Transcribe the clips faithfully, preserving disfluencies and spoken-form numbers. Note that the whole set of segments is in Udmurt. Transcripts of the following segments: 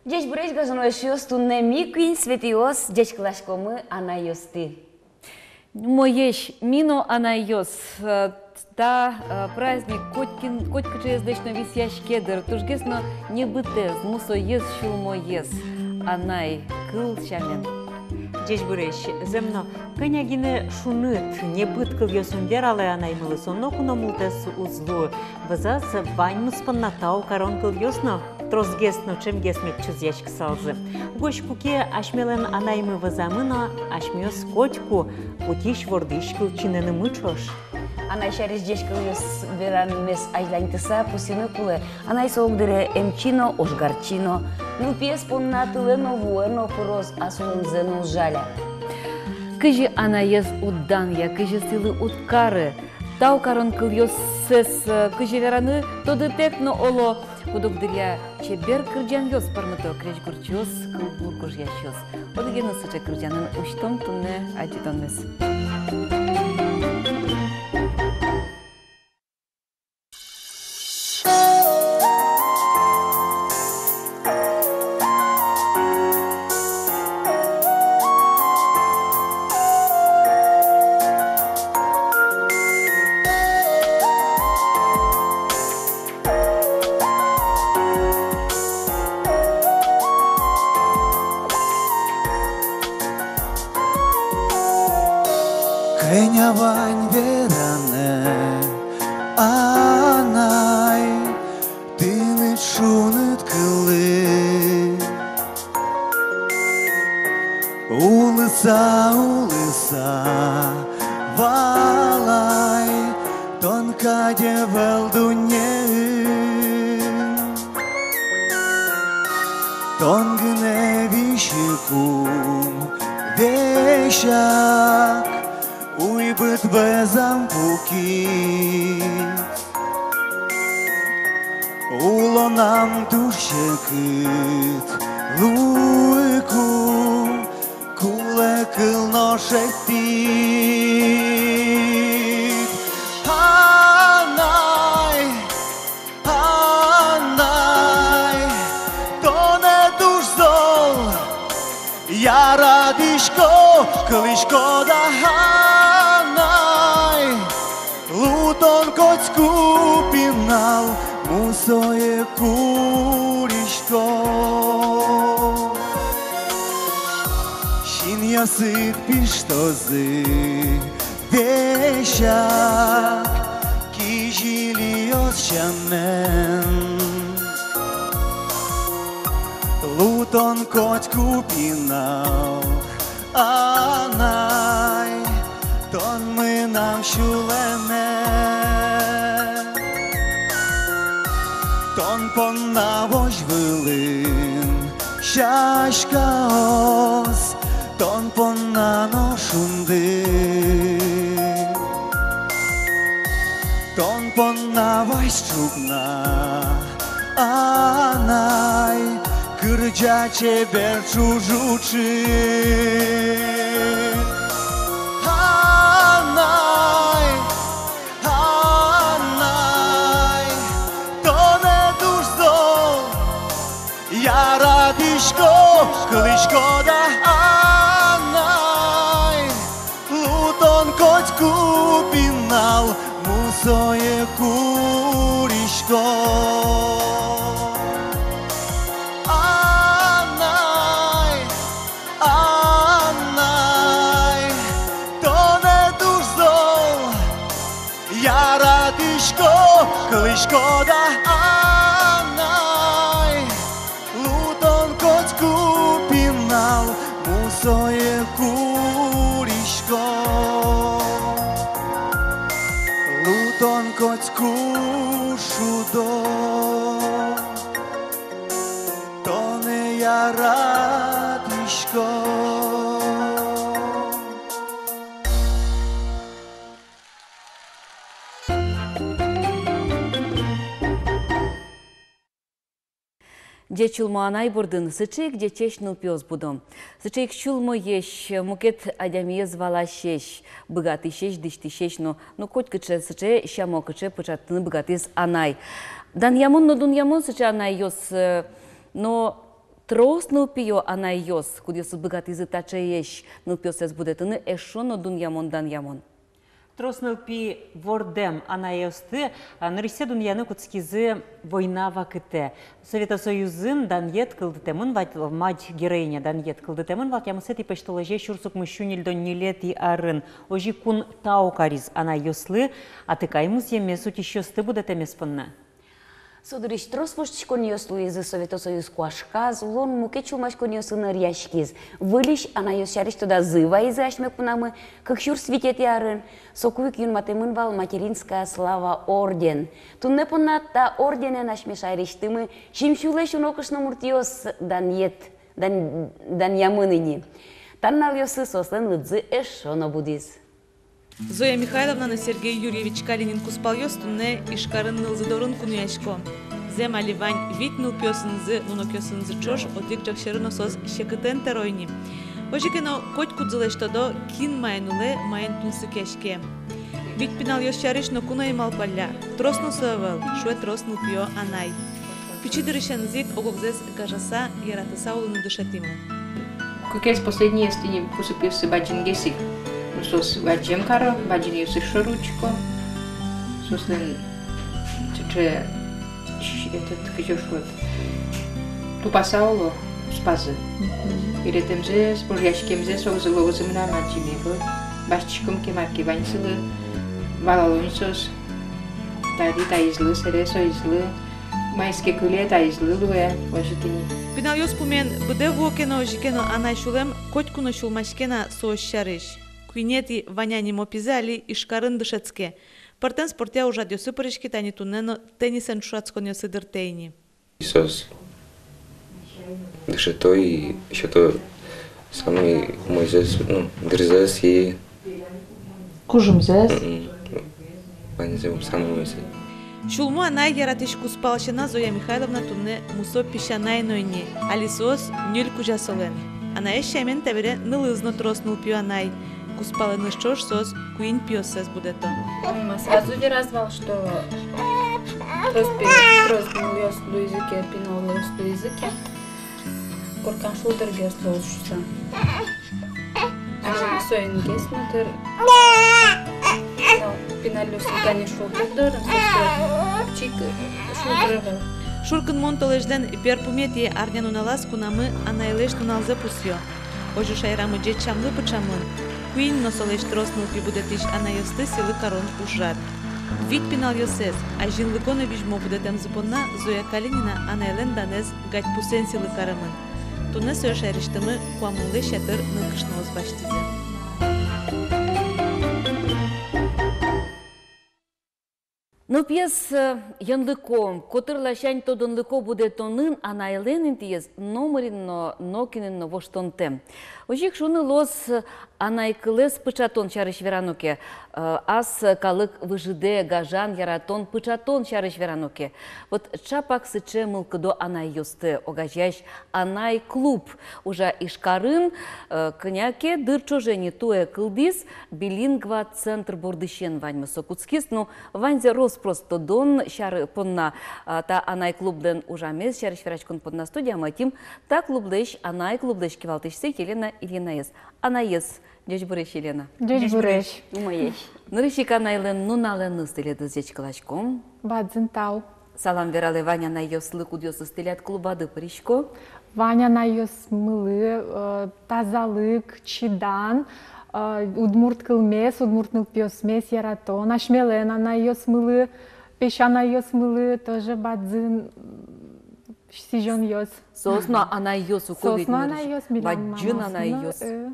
Ӟечбуресь, гажано эшъёс, туннэ ми, куинь Светӥос, ӟечкыласькомы анайёстӥ. Умоесь, ми но анайёс. Э, та, э, праздник котькин, котькыӵеезлэсь но висъяське, дыр, тужгес но небытэз, мусоез, сюлмоез анай кыл сямен. Ӟечбуресь, зэм но, кӧня гинэ шуныт, небыт кылъёсын вералэ анаймылы, со ноку но мултэс уз луы. Вӧзаз ваньмыз понна тау карон кылъёс но тросгес но ӵемгес мед чузъяськысалзы. Угось куке асьмелэн анаймы вӧзамы но, асьмеос котьку утись-вордӥсь кылчинэнымы ӵош. Анай сярысь ӟеч кылъёс веранмес азьланьтыса пусйыны кулэ: анай со огдыре эмчи но, ожгарчи но, нылпиез понна тылэ но, вуэ но пыроз, а солэнзэ но уз жаля. Кызьы анаез уд данъя, кызьы сӥлы уд кары, тау карон кылъёссэс, э, кызьы вераны, тодытэк но, оло. Куд-ог дыръя чебер кырӟанъёс пӧрмыто крезьгурчиос, кылбур гожъясьёс. Одӥгеныз сыӵе кырӟанэн усьтом туннэ адӟытонмес. Кӧня вань вераны, анай, тыныд шуныт кылы. Улыса, улыса, валай, тон кадь ӧвӧл дуннеын. Тон гинэ висьыку весяк, уйбыт вӧзам пуки. Улонам туж секыт луыку, кулэ кыл но шедьтӥд. Анай, анай, тонэ туж зол яратӥсько, кылӥсько да, анай. Лу тон котьку пинал, мусое курисько. Синъёсыд пиштозы весяк кизилиос сямен. Лу тон котьку пинал, анай, тон мынам сюлэме. Тон понна возь вылын сяськаос, тон понна но шунды. Тон понна вазь ӵукна, анай, кырӟа чебер ӵуж учыр. Анай, анай, тонэ туж зол яратӥсько, кылӥсько да, анай. Лу тон котьку пинал, мусое курисько. Анай, анай, тонэ туж зол яратӥсько, кылӥсько да, анай. Лу тон котьку пинал, мусое курисько. Лу тон котьку шудо, тонэ яратӥсько. Ӟеч сюлмо анай бордын сыӵе ик ӟечесь нылпиос будо. Сыӵе ик сюлмоесь, мукет адямиез валасесь, быгатӥсесь, дӥсьтӥсесь но, ну, котькыӵе сыӵе сямо, кыӵе пыӵатыны быгатӥз анай. Данъямон но дунъямон сыӵе анайёс, э, но Трос нылпиё анайёс, кудъёсыз быгатӥзы таӵеесь нылпиоссэс будэтыны, эшшо но дунъямон-данъямон. Трос нылпи вордэм анайёсты, а, нырысьсэ дунъяны кутскизы война вакытэ. Совето Союзын данъет кылдытэмын вал, мать героиня данъет кылдытэмын вал тямысэтӥ пӧсьтолэзе сюрс укмыссю ньыльдон ньылетӥ арын. Озьы кун тау кариз анайёслы атыкай музъемез утисьёсты будэтэмез понна. Со дырысь трос воштӥськонъёс луизы. Совето Союз куашказ, улон мукет сюлмаськонъёсын ӧръяськиз. Выльысь анайёс сярысь тодазы вайизы асьме кунамы кык сюрс витетӥ арын. Соку ик юнматэмын вал «Материнская слава» орден. Туннэ понна та орденэн асьме шаерысьтымы сизьымсюлэсь уно кышномуртъёс данъет, дан-, данъямын ини. Та нуналъёсы соослэн лыдзы эшшо но будӥз. Зоя Михайловна но Сергей Юрьевич Калинин кузпалъёс туннэ Ижкарын нылзы дорын куноясько. Зэм, али вань вить нылпиосынызы, нунокъёсынызы ӵош одӥг ӝӧк сьӧры но соос секытэн тӧро ини. Озьы ке но, котькудӥзлэсь тодо, кин маин улэ, маин тунсыкъяське. Вить пиналъёс сярысь ноку но ӧй малпалля, трос но со ӧвӧл, шуэ трос нылпиё анай. Пичи дырысеныз ик ог-огзэс гажаса, яратыса улыны дышетӥмы. Кыкез последнийёс тӥни пусыпъёссы бадӟымгес ик. Ну, соос бадӟым каро, бадӟымъёсыз шоры учко. Соослэн сыӵе, этот, кызьы шуод, тупаса уло куспазы. Мгм. Йыретэмзэс, пожъяськемзэс огзылы, огзы мынам адӟеме ӧвӧл. Басьтӥськом ке, мар ке вань сылы, валало ини соос. Тани таизлы, сэре соизлы. Маиз ке кыле, таизлы луэ, озьы тӥни. Пиналъёс пумен быдэ вуо ке но, озьы ке но, анай сюлэм котьку но сюлмаське на соос сярысь. Куинетӥ Ваня нимо пизэ али Ижкарын дышетске. Пӧртэм спортъя ужрадъёсы пыриське, тани туннэ но теннисэн ӵошатсконъёсы дыртэ ини. Соос дышето и сёто самой умойзэс, ну, дырзэс и кужымзэс. Мгм. Ваньзэ самой умойзэ. Сюлмо анай, яратӥсь кузпал сяна, Зоя Михайловна туннэ мусо песянай но ини, али соос ньыль кузя солэн. Анаез сямен, табере нылыз но трос нылпиё анай. Кузпалэныз ӵош соос куинь пиоссэс будэто. Мама сразу вераз вал, что трос пи-, трос нылъёс луизы ке, пиналъёс луизы ке, коркан шулдыргес луоз шуса. Соин гес но дыр. Но пиналъёс, конечно, шулдыр дорын, соос чик шулдыр ӧвӧл. Шуркынмон толэзьлэн берпуметӥ арнянуналаз кунамы анайлэсь нуналзэ пусъё. Озьы шаерамы ӟеч сямлы пыӵамын. Куинь но солэсь трос нылпи будэтӥсь анайёсты сӥлы карон ужрад. Вить пиналъёсэз, азинлыко но визьмо будэтэмзы понна Зоя Калинина анайлэн данэз гадьпусэн сӥлы каремын. Туннэ сое шаерысьтымы куамынлэсь ятыр нылкышноос басьтӥзы. Нылпиез, э, йӧнлыко, котыр ласянь тодонлыко будэтонын анайлэн интыез номырин но, нокинын но воштонтэм. Озьы ик шуыны луоз, анай кылэз пыӵатон сярысь верано ке, э, ас калык выжыдэ гажан, яратон, пыӵатон сярысь верано ке. Вот ӵапак сыӵе мылкыдо анайёсты огазеясь анай клуб ужа Ижкарын, э, кӧня ке дыр ӵоже ини. Туэ кылдӥз, билингва центр бордысен ваньмыз со кутскиз. Ну, ваньзэ рос-прос тодон сярысь понна, а, та анай клублэн ужамез сярысь вераськон понна студиямы ӧтим та клублэсь, анай клублэсь кивалтӥсьсэ Елена Ильинаез. Анаез, ӟечбуресь, Елена. Ӟечбуресь. Умоесь. Нырысь ик анайлэн нуналэныз тӥледыз ӟечкыласьком. Бадӟым тау. Салам вералэ вань анайёслы, кудъёсыз тӥляд клубады пырисько. Вань анайёсмылы, э, тазалык, чидан, э, удмурт кылмес, удмурт нылпиосмес яратон, асьмелэн анайёсмылы, песянайёсмылы тоже бадӟым, м, сӥзёнъёс. Соос но анайёс ук ведь. Соос но анайёс, милям бадӟым анайёс. Э.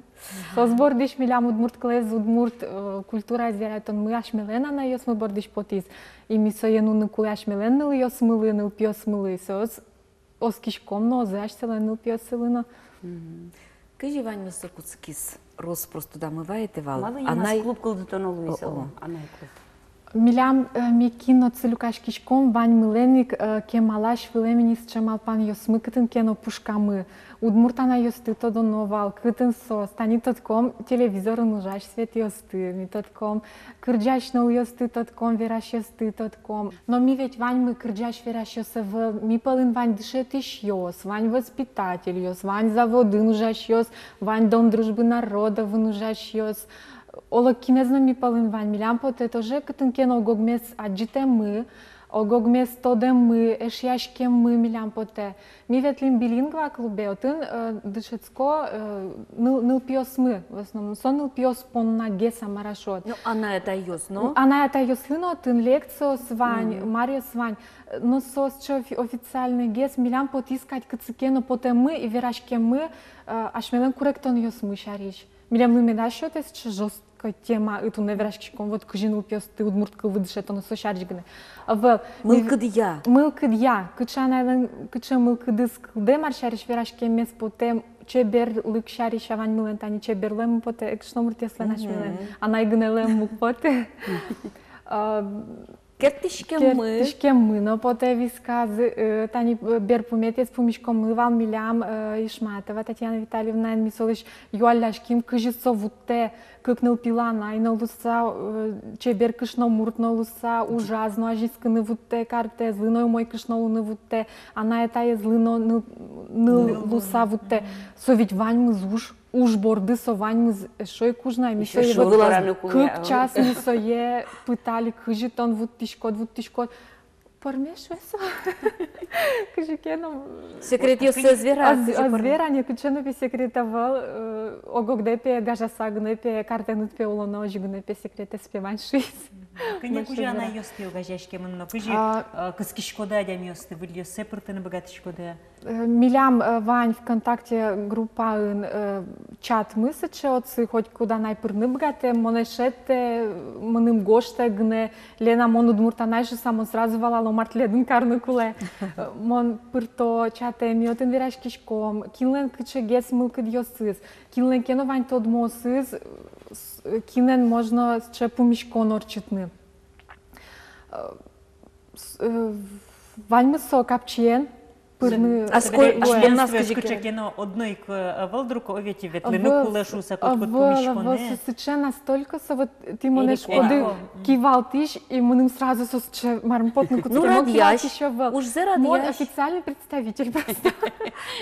Соос бордысь милям удмурт кылэз, удмурт, э, культураез яратонмы асьмелэн анайёсмы бордысь потӥз. И ми сое нуыны кулэ асьмелэн нылъёсмылы, нылпиосмылы. Соос оскиськом но озьы асьсэлэн нылпиоссылы но. Мгм. Кызьы ваньмыз со кутскиз, рос-прос тодамы вайытэ вал. Малы нимаз анай клуб кылдытоно луиз? О, о. Анай клуб. Милям, э, ми кин но отчы люкаськиськом, ваньмылэн ик, э, кемалась вылэм ини сыӵе малпанъёсмы, кытын ке но пушкамы. Удмурт анайёсты тодоно вал, кытын соос, тани тодком телевизорын ужась Светаосты, ми тодком кырӟась нылъёсты, тодком верасьёсты, тодком. Но ми ведь ваньмы кырӟась, верасьёс ӧвӧл, ми пӧлын вань дышетӥсьёс, вань воспитательёс, вань заводын ужасьёс, вань Дом дружбы народовын ужасьёс. Оло кинэз но ми пӧлын вань, милям потэ тоже кытын ке но ог-огмес адӟытэммы, ог-огмес тодэммы, эшъяськеммы милям потэ. Ми ветлӥм билингва клубе, отын, э, дышетско, э, ныл-, нылпиосмы, в основном, со нылпиос понна гес, а мар-а шуод. Ну, анай-атайёс но? Анай-атайёслы но отын лекциос вань, мгм, маръёс вань. Но соос сыӵе офи-, официальной гес, милям потӥз кадь кытчы ке но потэммы и вераськеммы, э, асьмелэн куректонъёсмы сярысь. Милемлы меда сётэ сыӵе жёсткой тема, и туннэ вераськиськом, вот кызьы нылпиосты удмурт кыллы дышетоно, со сярысь гинэ. Ӧвӧл. Мылкыдъя. Мылкыдъя. Кыӵе анайлэн, кыӵе мылкыдыз кылдэ, мар сярысь вераськеммес потэ, чеберлык сярысь, а ваньмылэн тани чеберлэн потэ, кышномуртъёслэн, мгм, асьмелэн анай гинэлэн уг поты. А, керттӥськеммы. Керттӥськеммы но потэ висказ, э, тани, э, берпуметӥез пумиськонмы вал милям, э, Ишматова Татьяна Витальевнаен, ми солэсь юалляським, кызьы со вуттэ кык нылпилы анай но луыса, э, чебер кышномурт но луыса, ужаз но азинскыны вуттэ, картэзлы но умой кышно луыны вуттэ, анай-атаезлы но ныл, ныл луыса вуттэ. Со ведь ваньмыз уж. Уж борды со ваньмыз эшшо ик уж на, ми сое вот кык час ми сое пытали, кызьы тон вуттӥськод, вуттӥськод. Пӧрме, шуэ со. Кызьы ке но. Секретъёссэ ӧз вера, ӧз, кызьы ӧз вера ни, кыӵе но пе секрет ӧвӧл, э, ог-огдэ пе гажаса гинэ пе, картэныд пе улоно, озьы гинэ пе секретэз пе вань, шуиз. Кӧня, кызьы анайёсты огазеяськемын но, кызьы, а, э, кыскиськоды адямиосты, выльёссэ пыртыны быгатӥськоды? Э, милям, э, вань ВКонтакте группаын, э, чатмы сыӵе, отчы хоть куд анай пырыны быгатэ, монэ шедьтэ, мыным гожтэ гинэ: «Лена, мон удмурт анай», — шуыса, мон сразу валало, мар тӥледын карыны кулэ. Э, мон пырто чатэ, ми отын вераськиськом, кинлэн кыӵегес мылкыдъёсыз, кинлэн ке но вань тодмоосыз, с-, кинэн можно сыӵе пумиськон ортчытыны. Э, С-, э, ваньмыз со капчиен пырыны. А сколь, а сколь нас кызьы ке но одно ик, э, ӧвӧл, друг, о, ведь ветлыны кулэ шуыса котькуд пумиськонэ. Ӧвӧл, ӧвӧл, со сыӵе настолько со, вот, тӥ монэ шуиськоды, кивалтӥсь, и мыным сразу со сыӵе, марым, потыны кутске. Ну, мон радъясь, кивалтӥсь ӧвӧл. Ужзэ радъясь. Мон официальный представитель просто.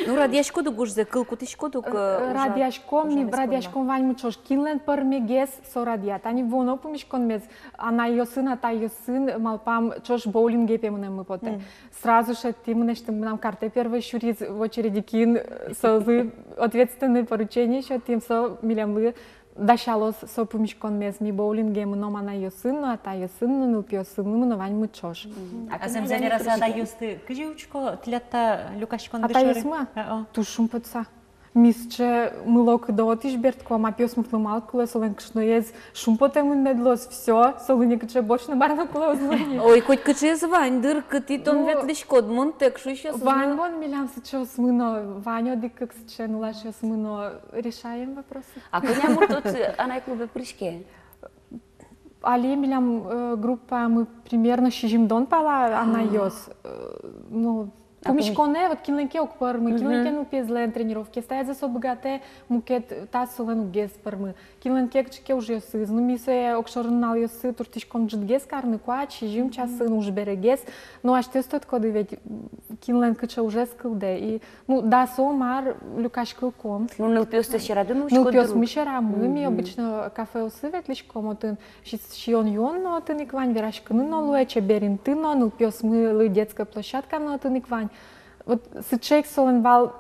Ну, радъяськоды ужзэ, кыл кутӥськоды, э, э, радъяськом, ми радъяськом ваньмы ӵош. Кинлэн пӧрмегес, со радъя. Тани вуоно пумиськонмес анайёсын, атайёсын, малпам, ӵош боулинге пе мынэммы потэ. Мгм. Сразу шедьтӥ, мынэсьтым мынам картэ первой сюриз, в очереди кин, э, солы ответственный поручение сётӥм, со милемлы дасялоз со пумиськонмес, ми боулинге мыном анайёсын но, атайёсын но, нылпиосынымы но, ваньмы ӵош. Мгм. А зэмзэ вераса, анайёсты кызьы учко тӥляд та люкаськонды шоры? Атайёсмы-а? Туж шумпотыса. Ми сыӵе мылокыдо отысь бертком, а пиосмуртлы малы кулэ, солэн кышноез шумпотэмын мед луоз, всё, солы никыӵе борщ но мар но кулэ уз луы ни. Ой, котькыӵеез вань дыр, кытӥ тон ветлӥськод, мон тэк шуисьёсыз но. Вань мон, милям сыӵеосмы но, вань одӥг-кык сыӵе нылашъёсмы но, решаем вопросы. А кӧня мурт отчы анай клубе пыриське? Али милям, э, группамы примерно сизьымдон пала анайёс. Э, ну, пумиськонэ, вот, кинлэн ке уг пӧрмы, кинлэн ке нылпиезлэн тренировкаез, таизэ со быгатэ, мукет таз солэн уггес пӧрмы. Кинлэн ке кыӵе ке ужъёсыз, ну, ми сое огшоры нуналъёсы туртӥськом ӝытгес карны, куать, сизьым часын, уж берегес. Ну, асьтэос тодӥськоды ведь, кинлэн кыӵе ужез кылдэ. И, ну, дасо мар, люкаськылӥськом. Ну, нылпиосты сьӧрады но учкод, друг? Нылпиосмы сьӧрамы, ми обычно кафеосы ветлӥськом, отын Си-, сиён-юон но отын ик вань, вераськыны но луэ, чебер инты но, нылпиосмылы детская площадка но отын ик вань. Вот сыӵе ик солэн вал,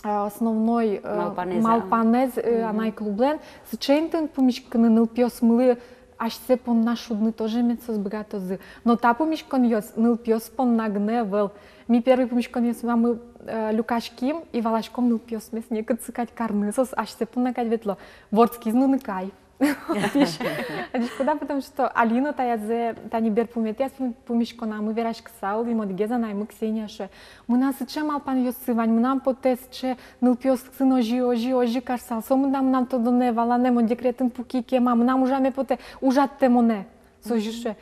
а, основной, э, малпанэз, а, малпанэз, э, анай клублэн. Сыӵе интыын пумиськыны, нылпиосмылы асьсэ понна шудыны тоже мед соос быгатозы. Но та пумиськонъёс нылпиос понна гинэ ӧвӧл. Ми первый пумиськонъёсмы, э, люкаським и валаськом нылпиосмес некытчы кадь карыны, соос асьсэ понна кадь ветло. Вордскиз нуныкай. Адӟиськод-а, потому что али но таязэ, тани берпуметӥяз пум-, пумиськонамы вераськыса улӥм, одӥгез анаймы, Ксения, шуэ: «Мынам сыӵе малпанъёсы вань, мынам потэ сыӵе нылпиосын озьы, озьы, озьы карысал, сомында мынам тодонэ, валанэ, мон декретын пуки, кема, мынам ужаме потэ, ужатэ монэ». Со озьы шуэ: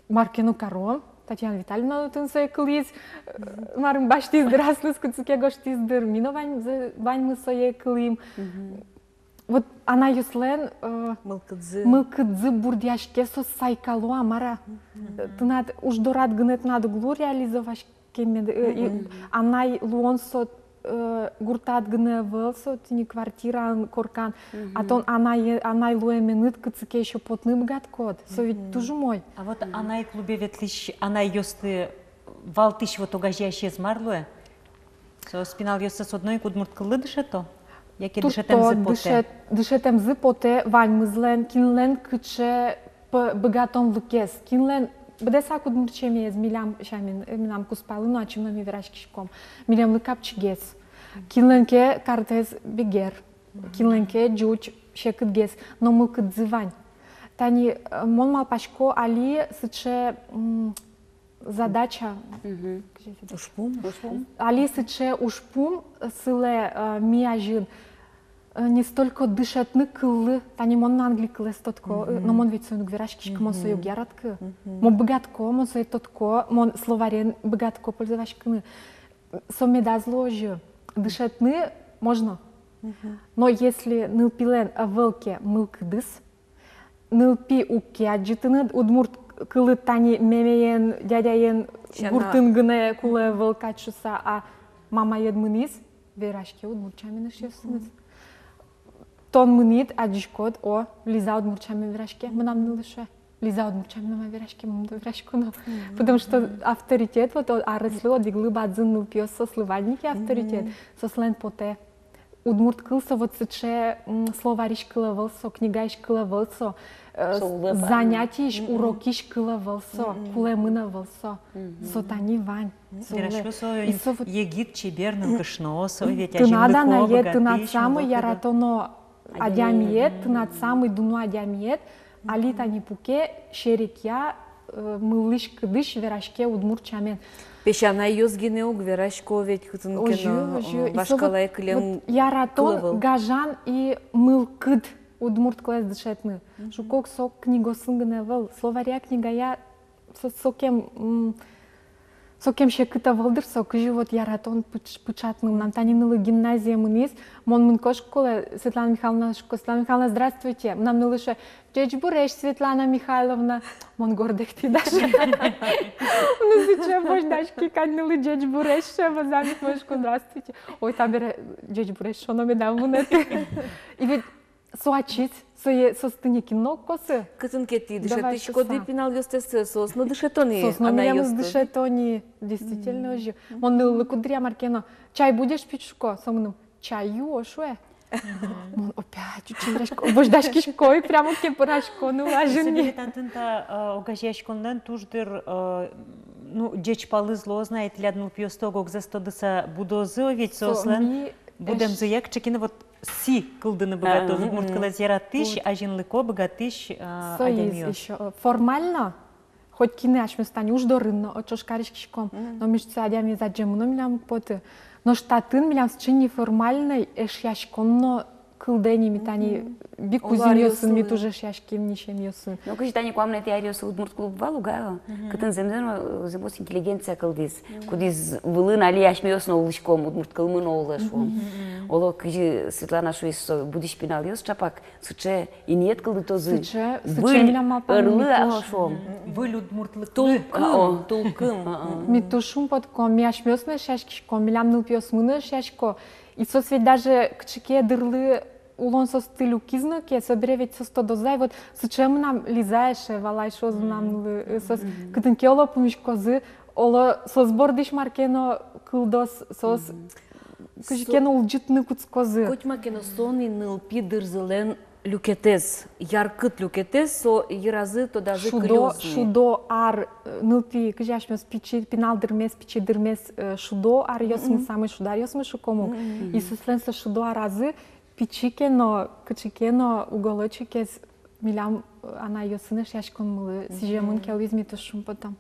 «Мар ке но каром». Татьяна Витальевна но тын сое кылӥз, э, марым, басьтӥз дыр аслыз, кытчы ке гожтӥз дыр, ми но ваньмыз, ваньмыз сое кылӥм. Вот анайёслэн, э, мылкыдзы, мылкыдзы бурдъяське, соос сайкало, а мар-а. Э, тынад уж дорад гинэ тынад уг лу реализоваськеме, э, и анай луон со, э, гуртад гинэ ӧвӧл со, тӥни квартираын коркан. А тон анай, анай луэменыд кытчы ке ещё потыны быгатӥськод. Со ведь туж умой. А вот анай клубе ветлӥсь анайёсты валтӥсь вот огазеясез мар луэ? Соос пиналъёссэс одно ик удмурт кыллы дышето? Яке дышетэмзы потэ? Дышет-, дышетэмзы потэ ваньмызлэн, кинлэн кыӵе п-, быгатонлыкез, кинлэн быдэсак удмурт семьяез, милям сямен, э, мынам кузпалы но, ачим но ми вераськиськом. Милемлы капчигес. Кинлэн ке картэз бигер, кинлэн ке ӟуч, секытгес, но мылкыдзы вань. Тани, э, мон малпасько, али сыӵе, м, задача. Ужпум. Ужпум. Али сыӵе ужпум сылэ, э, ми азьын, э, не столько дышетыны кыллы, тани мон но англи кылэз тодко, э, но мон ведь соин уг вераськиськы, мон сое уг яратӥськы. Мон быгатӥсько, мон сое тодӥсько, мон словарен быгатӥсько пользоваться карыны. Со медаз луы озьы. Дышетыны можно. Но если нылпилэн ӧвӧл ке мылкыдыз, нылпи уг ке адӟы тыныд, удмурт кылыд тани мемеен, дядяен гуртын гинэ кулэ ӧвӧл кадь шуыса, а мамаед мынӥз, вераське удмурт сямен эшъёсыныз. Тон мынӥд, адӟиськод, о, Лиза удмурт сямен вераське, мынам нылы шуэ. Лиза удмурт сямен но ма вераське, мон но верасько но. Потому что авторитет, вот, о, арыслы одӥглы бадӟым нылпиос, соослы вань ини ке авторитет, соослэн потэ. Удмурт кыл со вот сыӵе, м, словарьысь кыл ӧвӧл со, книгаысь кыл ӧвӧл со, э, занятиысь, урокысь кыл ӧвӧл со, кулэмын ӧвӧл со. Со тани вань. Со верасько, со и со вот егит, чебер, нылкышно, со ведь тынад анае, тынад самой яратоно адямиед, тынад самой дуно адямиед, али тани пуке, серекъя, э, мылысь-кыдысь вераське удмурт сямен. Песянайёс гинэ уг верасько ведь кытын ке но, озьы, озьы. И со вот, вашкала кылем вот яратон, кыл ӧвӧл. Гажан и мылкыд удмурт кылэз дышетыны. Шуко ук, со книгосын гинэ ӧвӧл, словарья, книгая, со-, сокем, м, сокем секыт ӧвӧл дыр со, кызьы вот яратон пыч-, пыӵатыны. Мынам тани нылы гимназие мынӥз, мон мынӥсько школае, Светлана Михайловна, шуко: «Светлана Михайловна, здравствуйте». Мынам нылы шуэ: «Ӟечбуресь, Светлана Михайловна». Мон гордэктӥ даже. Мыным сыӵе возьдаськи кадь нылы «ӟечбуресь» шуэ вӧзам ик, мон шуко: «Здравствуйте». Ой, табере «ӟечбуресь» шуоно меда вунэты. И ведь со ачиз, сое, соосты нокин но уг косы. Кытын ке тӥ дышетӥськоды пиналъёстэс, соос но дышето ни. Соос но милемыз дышето ни, действительно, озьы. Мон ныллы куддыръя мар ке но: «Чай будешь пить?» шуко, со мыным: «Чай юо», шуэ. Мон опять училищко, возьдаськисько, и прямо кепырасько ныл азьын ни. Собере татын та, э, огазеяськонлэн туж дыр, э, ну, ӟеч палыз луоз на, и тӥляд нылпиосты ог-огзэс тодыса будозы, ведь соослэн будэмзыя кыӵе ке но вот сӥ кылдыны быгатоз, удмурт кылэз яратӥсь, азинлыко быгатӥсь, а, адямиос. Соиз ещё, э, формально, хоть кинэ асьмеос тани уж дорын но, ӵош кариськиськом, но ми шуом, со адямиез адӟеммы но милям уг поты. Нош татын милям сыӵе неформальной эшъяськон но кылдэ ни, ми тани бикузинъёсын ми туж эшъяським ни, семьёсын. Но кызьы тани куамынэтӥ аръёсы удмурт клуб вал уга, кытын зэмзэ но, э, зэмос интеллигенция кылдӥз, кудӥз вылын али асьмеос но улӥськом, удмурт кылмы но улэ, шуом. Оло, кызьы Светлана шуиз, со будӥсь пиналъёс чапак сыӵе инъет кылдытозы. Сыӵе, сыӵе выль милям малпанмы, ӧрлы, а, шуом. Выль удмуртлык. Тулкым, а, о, тулкым. А, а. Ми туж шумпотӥськом, ми асьмеос но эшъяськиськом, милям нылпиосмы но эшъясько. И соос ведь даже кыӵе ке дырлы улон соосты люкиз но ке, собере ведь соос тодозы ай, вот сыӵе мынам Лиза эше вал ай, шуозы мынам нылы, э, соос кытын ке, оло, пумиськозы, оло, соос бордысь мар ке но кылдоз, соос кызьы ке но улӟытыны кутскозы. Котьма ке но со ни нылпи дырзылэн люкетэз, яркыт люкетэз, со йыразы тодазы кылёз ни. Шудо ар, э, нылпи, кызьы асьмеос пичи, пинал дырмес, пичи дырмес, э, шудо аръёсмы, самой шудо аръёсмы шуком ук. И соослэн со шудо аразы пичи ке но, кыӵе ке но уголочекез милям, э, анайёсын эшъяськонмылы сӥземын ке луиз, ми туж шумпотом.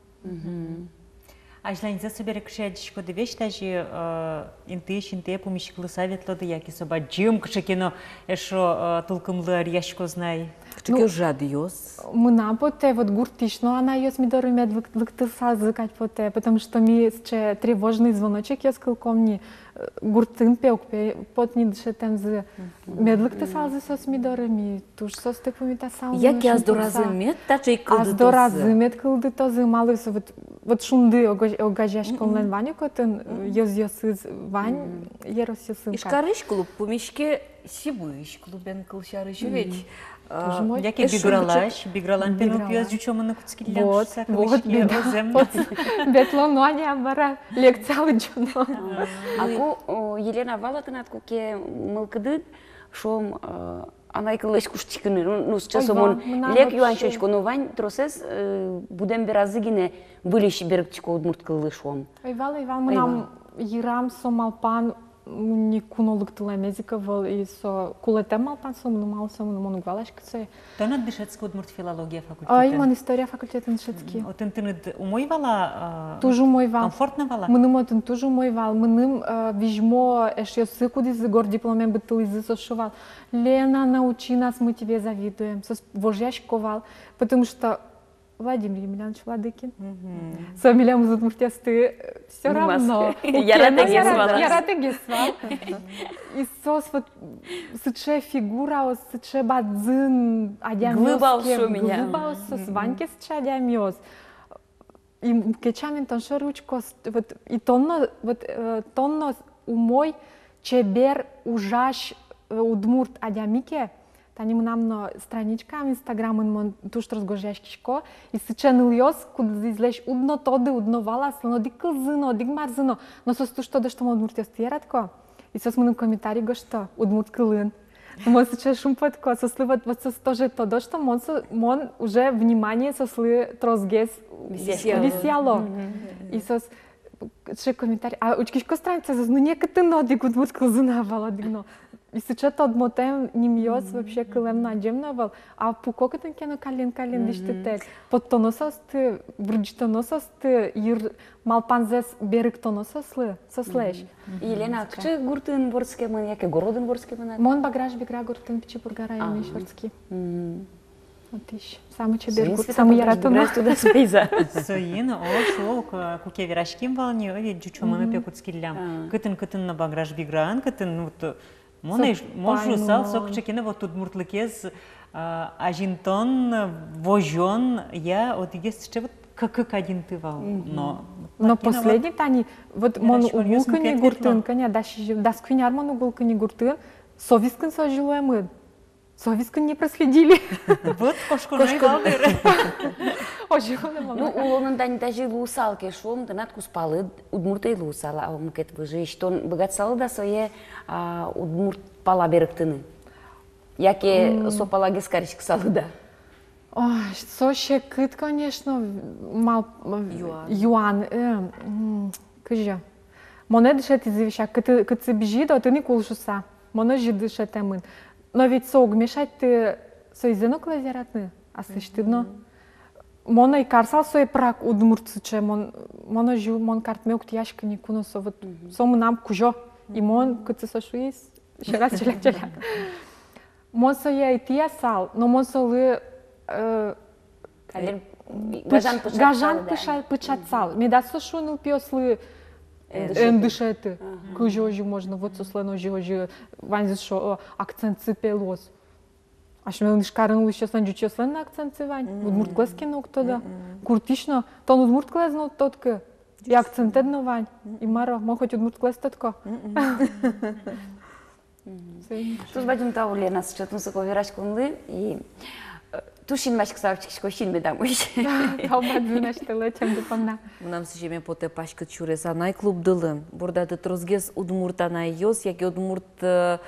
Азьланьзэ собере кыӵе адӟиськоды, весь тазьы, э, интыысь интые пумиськылыса ветлоды, яке со бадӟым кыӵе ке но эшшо, э, тулкымлы ӧръяськоз на ай? Кыӵе ке ужрадъёс. Мынам потэ, вот гуртысь но анайёс ми доры мед лык-, лыктысалзы кадь потэ, потому что ми сыӵе тревожный звоночекъёс кылӥськом ни, э, гуртын пе уг пе поты ни дышетэмзы. Мед лыктысалзы соос ми доры, ми туж соосты пумитасалмы. Яке ас доразы мед таӵе ик кылдытозы. Ас доразы мед кылдытозы, малы со вот, вот «Шунды» огаз-, огазеяськонлэн вань ук отын, э, ёзъёсыз вань, ёросъёсын кадь. Ижкарысь клуб пумиське Сибыысь клубен, кылсярысь, ведь. Тоже мой. Яке Бигралась, Бигралань пе нылпиос ӟучомыны кутскиллям шуса кылӥське. Вот, вот, беда. Озьы. Ветло но, али бара лекция лыдӟоно. А ку, о, Елена, вал-а тынад куке мылкыдыд, шуом, э, анай кыллэсь куштӥськыны? Ну, ну, сейчас мон лек юан сётӥсько, но вань тросэз, э, будэм беразы гинэ выльысь берыктӥсько удмурт кыллы, шуом. Ӧй вал, ӧй вал, мынам йырам со малпан, м, ни ку но лыктылэмез ик ӧвӧл, и со кулэтэм малпан со мыным, малы со мыным, мон уг валаськы сое. Тон-а дышетскид удмурт филология факультетын? Ӧй, мон история факультетын дышетски. Мгм. Отын тыныд умой вал-а, а, туж умой вал. Комфортно вал-а? Мыным отын туж умой вал. Мыным, э, визьмо эшъёсы, кудӥзы горд дипломен быдтылӥзы, соос шуо вал: «Лена, научи нас, мы тебе завидуем». Соос вожъясько вал, потому что Владимир Емельянович Владыкин. Мгм. Со милемыз, удмуртъёсты, э, всё равно. Яратэгес вал. Яратэгес вал. И соос вот сыӵе фигураос, сыӵе бадӟым адямиос. Глыба ке, шуом, глыба соос, вань ке сыӵе адямиос. И мукет сямен тон шоры учкоз, вот, и тон но, вот, э, тон но умой, чебер, ужась, э, удмурт адями ке, тани мынам но страничкаям Инстаграмын, мон туж трос гожъяськисько, и сыӵе нылъёс, кудӥзлэсь уд но тоды, уд но вала, солэн одӥг кылзы но, одӥг марзы но, но соос туж тодо, что мон удмуртъёсты яратӥсько, и соос мыным комментарий гожто удмурт кылын. Мон сыӵе шумпотӥсько, соослы вот, вот соос тоже тодо, что мон со-, мон уже внимание соослы тросгес висъяло. Висъяло. Мгм. И соос сыӵе комментарий, а учкисько страницаез, ну, некытын но одӥг удмурт кылзы но ӧвӧл, одӥг но. И сыӵе тодмотэм нимъёс, вообще кылэм но адӟем но ӧвӧл. А пуко кытын ке но каллен-каллен дӥсьтытэк. Поттоно соосты, вырӟытоно соосты, йыр малпанзэс берыктоно соослы, соослэсь. Мгм. Елена, кыӵе гуртын вордскемын, яке городын вордскемын-а? Мон Баграш-Бигра гуртын, Пичи Пурга районысь вордски. Мгм. Отысь. Самый чебер гурт, самый яратоно. Соин, о, шуо, к-, куке вераським вал ни, о, ведь ӟучомыны пе кутскиллям. А. Кытын-кытын но Баграш-Биграын, кытын, ну, вот, Мон ӧй, мон шуысал, со кыӵе ке но вот удмуртлыкез, а, азинтон, возён, я, одӥгез сыӵе вот кык-кык адинты вал. Мгм. Но, но последний тани, вот мон уг улӥськы ни гуртын, кӧня, дас, дас куинь ар мон уг улӥськы ни гуртын, со вискын со озьы луэмын. Со вискын не проследили. Вот кошконо ӧй вал дыр. Озьы луэмын. Ну, улонын тани тазьы луысал ке, шуом, тынад кузпалыд удмурт ӧй луысал, а мукет выжыысь, тон быгатысалыд-а сое, а, удмурт пала берыктыны? Яке со палагес кариськысалыд-а? Ой, со секыт, конечно, мал-, юан. Юан, э, м, кызьы. Монэ дышетӥзы весь ик, кытӥ-, кытчы бызид, отын ик ул шуса. Мон озьы дышетэмын. Но ведь со уг мешать ты, со изэ но кулэ яратыны, аслэсьтыд но. Мон ӧй карысал сое прак удмурт сыӵе, мон, мон озьы, мон картме уг тӥяськы ни ку но со, вот, со мынам кузё, и мон, кытчы со шуиз, ещё раз челяк-челяк. Мон сое ӧй тӥясал, но мон солы, э, каллен, э, пыч-, гажан пыӵатсал, гажан да, пыӵа-, пыӵатсал. Медаз со шуы нылпиослы, э, эн дышеты. Эн дышеты. Ага. Кызьы озьы можно, вот соослэн озьы, озьы, ваньзы шуо, о, акцентсы пе луоз. Асьмелэн Ижкарын улӥсьёслэн, ӟучъёслэн но акцентсы вань. Мгм. Удмурт кылэз ке но уг тодо. Мгм. Гуртысь но, тон удмурт кылэз но уд тодӥськы. И акцентэд но вань. Мгм. И мар-о, мон хоть удмурт кылэз тодӥсько. Мгм. Мгм. Соин. Туж бадӟым тау, Лена, сыӵе тунсыко вераськонлы. И, э, туж синмаськыса учкисько синме дамысь. Тау бадӟым асьтэлы ӵемды понна. Мынам сӥземе потэ паськыт сюрес анай клубдылы. Бордады тросгес удмурт анайёс, яке удмурт, э,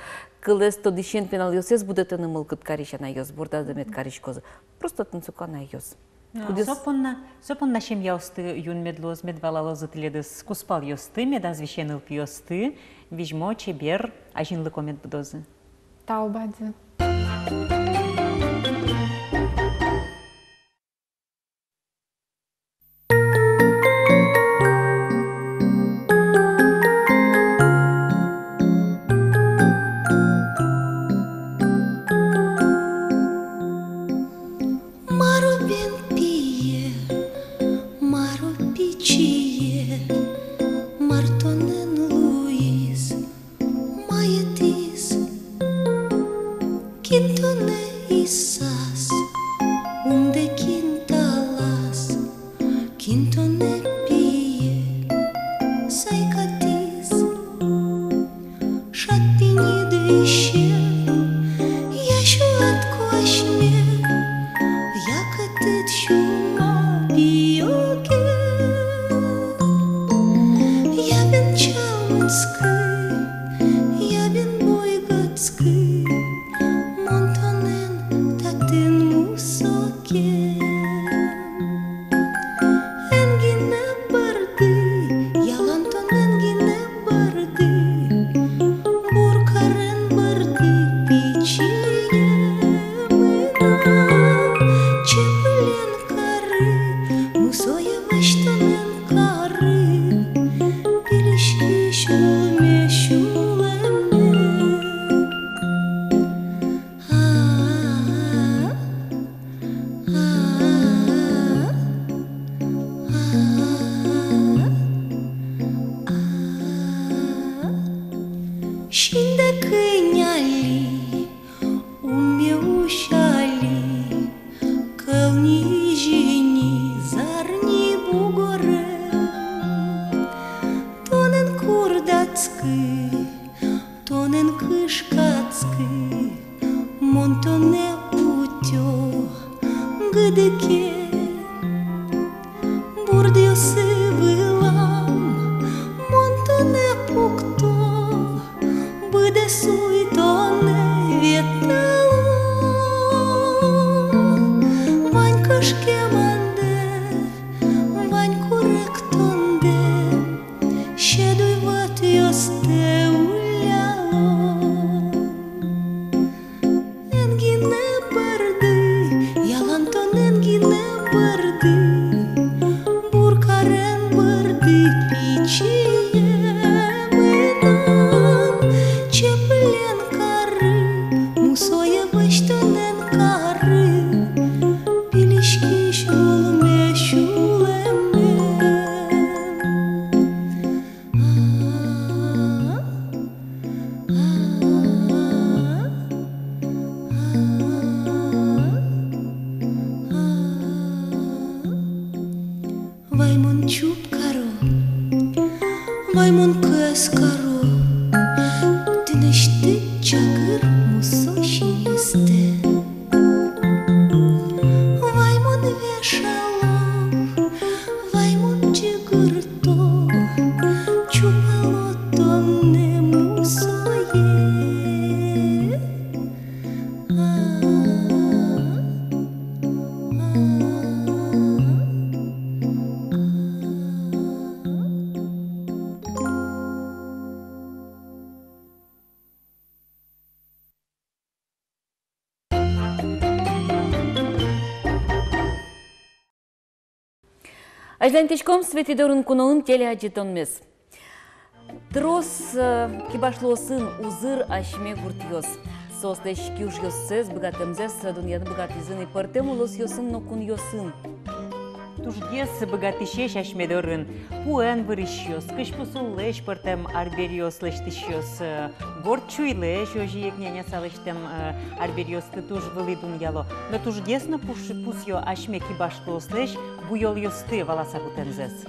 кылэз тодӥсен пиналъёсыз будэтыны мылкыд карись анайёс бордады мед кариськозы. Просто тунсыко анайёс. Ну, кудӥз со понна, со понна семьяосты юн мед луоз, мед валалозы тӥледыз кузпалъёсты, медаз висе нылпиосты, визьмо, чебер, азинлыко мед будозы. Тау бадӟым. Ябен буйгатскы, мон тонэн татын мусо ке. Эн гинэ бӧрды, ялан тон эн гинэ бӧрды, бур карен бӧрды пичиен мынам. Чепылен кары, мусое вазь тонэн кары, пилиськись улме сюлэмме. А-а-а. Синде кӧня али, умме усь али, кӧл ни, изьы ни, зарни бугоре. Тонэн курдатскы, тонэн кышкатскы, мон тонэ утё гыдыке. Бурдъёсы вылам мон тонэ пукто, быдэс уй тонэ ветло. Вань кышкемандэ, вань куректондэ, сьӧд уйвӧтъёстэ улляло. Эн гинэ бӧрды, ялан тон эн гинэ бӧрды, бур карен бӧрды пичиен мынам. Чепылен кары, мусое вазь тонэн кары, пилиськись улме сюлэмме. Вай мон чуп каро, вай мон кӧс каро тынэсьтыд чагыр мусо синъёстэ. Вай мон вешало, вай мон ӟыгырто, чупало тонэ мусое. А-а-а. Азьланьтӥськом «Светӥ дорын куноын» телеадӟытонмес. Трос, э, кибашлыосын узыр асьме гуртъёс. Соослэсь киужъёссэс, быгатэмзэс дунъяны быгатӥзы ни пӧртэм улосъёсын но кунъёсын. Тужгес быгатӥсесь асьме дорын пуэн вырисьёс, кызьпу суллэсь пӧртэм арбериос лэсьтӥсьёс, э, горд чуйлэсь, озьы ик няняса лэсьтэм, э, арбериосты туж вылӥ дунъяло. Но тужгес но пуш-, пусъё асьме кибашлыослэсь буёлъёсты валаса кутэмзэс.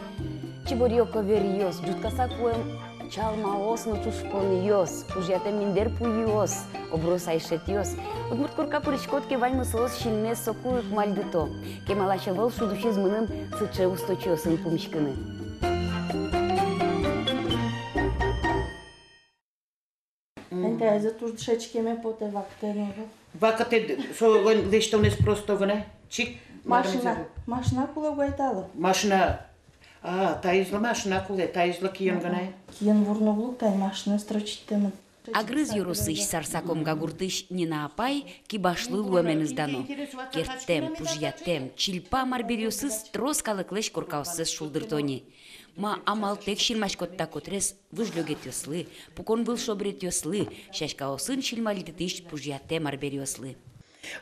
Чиборъё коверъёс, ӝуткаса куэм чалмаос но чушконъёс, пужъятэм миндэр пуйыос, оброс айшетъёс. Удмурт корка пыриськод ке, ваньмыз соос синмес соку ик мальдыто. Кемалась ӧвӧл шуд усиз мыным сыӵе усточиосын пумиськыны. Мгм. Эн таизэ туж дышетскеме потэ, вакытэд но. Вакытэд, солэн лэсьтонэз просто гинэ, чик. Машина, марым зэм. Машина кулэ уг ай талы. Машина, а, таизлы машина кулэ, таизлы киын гинэ. Мгм. Киын вурыны уг луы, тани машина строчить тэмын. Агрыз ёросысь Сарсакомга гуртысь Нина апай кибашлы луэменыз дано. Керттэм, пужъятэм, чильпам арбериосыз трос калыклэсь коркаоссэс шулдырто ни. Ма амалтэк синмаськод та котрес выж лёгетъёслы, пукон выл шобретъёслы, сяськаосын синмальдытӥсь пужъятэм арбериослы.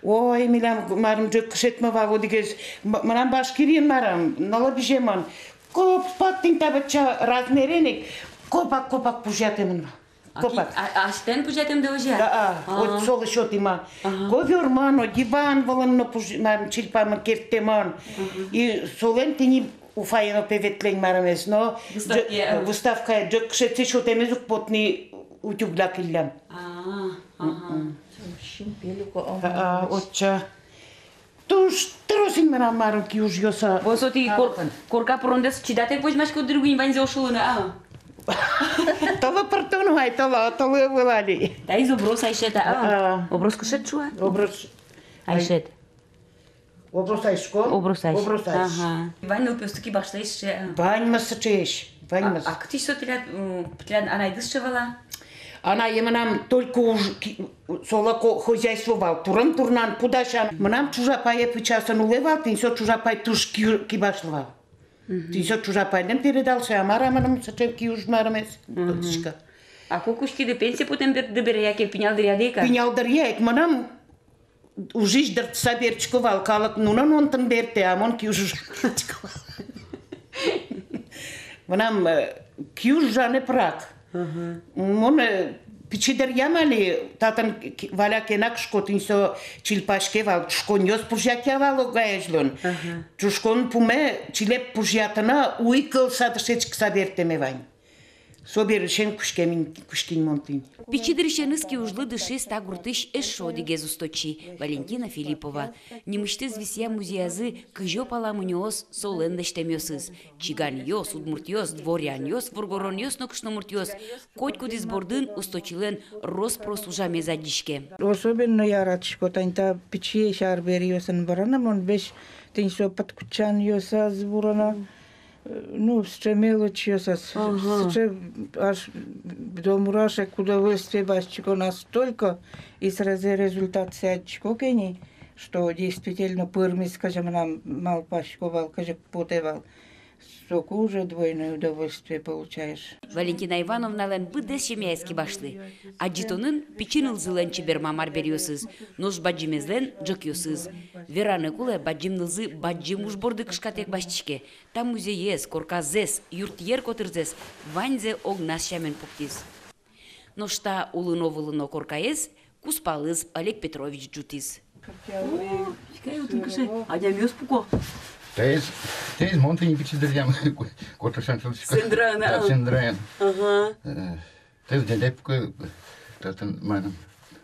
Ой, милям марым ӝӧк кышетмы вал одӥгез, м-, мынам Башкириын марым, нылобизе мон. Копак тӥни та быдӟа размерен ик, копак, копак пужъятэмын вал. А, копак. А, асьтэн пужъятэмды озьы-а? Да, а, а. Вот солы сётӥ ма. Ага. Ковёрмы но, диван вылын но пуж-, марым, чильпамын, керттэмын. Ага. И солэн тӥни Уфае но, пе, ветлэм марымез но. Выставкае, ӝӧ-, а. Выставкае ӝӧк кышетсэ сётэмез уг поты ни, утюгля кыллям. А, ага. Мгм. А, а, отчы. Туж трос ини мынам марым киужъёсы. Вот со тӥ кор-, корка пырондэс чидатэк возьмаськод дыр ук ини ваньзэ ошылыны, а? Толо пыртоно ай, толо, толо вылали. Таиз оброс айшет, а? А. Оброс кышет шуа? Оброс. Айшет. Оброс айшко. Оброс айшет. Оброс айш. Ага. Вань нылпиосты кибашлэсь, а? Ваньмыз сыӵеесь, ваньмыз. А, а кытысь со тӥляд, м, тӥляд анайды сыӵе вал-а? Анае мынам только уж ки-, соло ко-, хозяйство вал. Турын-турнан, пудасян. Мынам чужапае пыӵасын улэ вал, тӥни со чужапай туж ки-, кибашлы вал. Мгм. Тӥни со чужапайлэн передался, а мар-а мыным сыӵе киуж марымез, мгм, тодӥсько. А ку кутскиды, пенсие потэм дыр-, дыръя яке пинал дыръя ик-а? Пинал дыръя ик, мынам ужысь дыртыса бертӥсько вал, калык нунал но тын бертэ, а мон киуж ужаны бертӥсько вал. Мынам, э, киуж ужаны пырак. Ага. Мон, э, пичи дыръям али, татын ки-, валя кенак шкотын со чильпаське вал, чушконъёс пужъятъя вал огазьлэн. Ага. Чушкон пуме чилеп пужъятыны уй кылса дышетскыса бертэме вань. Собере сен кутскем ин-, кутскисько мон тӥни. Пичи дырысеныз киужлы дышиз та гуртысь эшшо одӥгез усточи, Валентина Филиппова. Нимысьтыз висъям музеязы кызьы пала мунёос солэн лэсьтэмъёсыз. Чиганъёс, удмуртъёс, дворянъёс, воргоронъёс но кышномуртъёс, котькудӥз бордын усточилэн рос-прос ужамез адӟиське. Особенно яратӥсько тани та пичиесь арбериосын выраны, мон весь тӥни со пыдкутчанъёсаз выраны. Ну, сыӵе мелочьёсаз, ага, сыӵе аж домурашек удовольствие басьтӥсько настолько, и сразу результатсэ адӟисько ке ни, что действительно пӧрмиз, кызьы мынам малпасько вал, кызьы потэ вал. Соку уже двойное удовольствие получаешь. Валентина Ивановналэн быдэс семьяез кибашлы. Адӟытонын пичи нылзылэн чебермам арбериосыз, нош бадӟымезлэн ӝӧкъёсыз. Вераны кулэ, бадӟым нылзы бадӟым уж борды кышкатэк басьтӥське. Та музеез, корказэс, юртъер котырзэс, ваньзэ огназ сямен пуктӥз. Нош та улыно-вылыно коркаез кузпалыз Олег Петрович ӝутӥз. О, икай отын кыӵе адямиос пуко. Таиз, таиз мон тӥни пичи дыръям, котырысен шӧдӥсько. Сендраен, да, а? Сендраен. Ага. Э, таиз дядяй пуко, татын мыным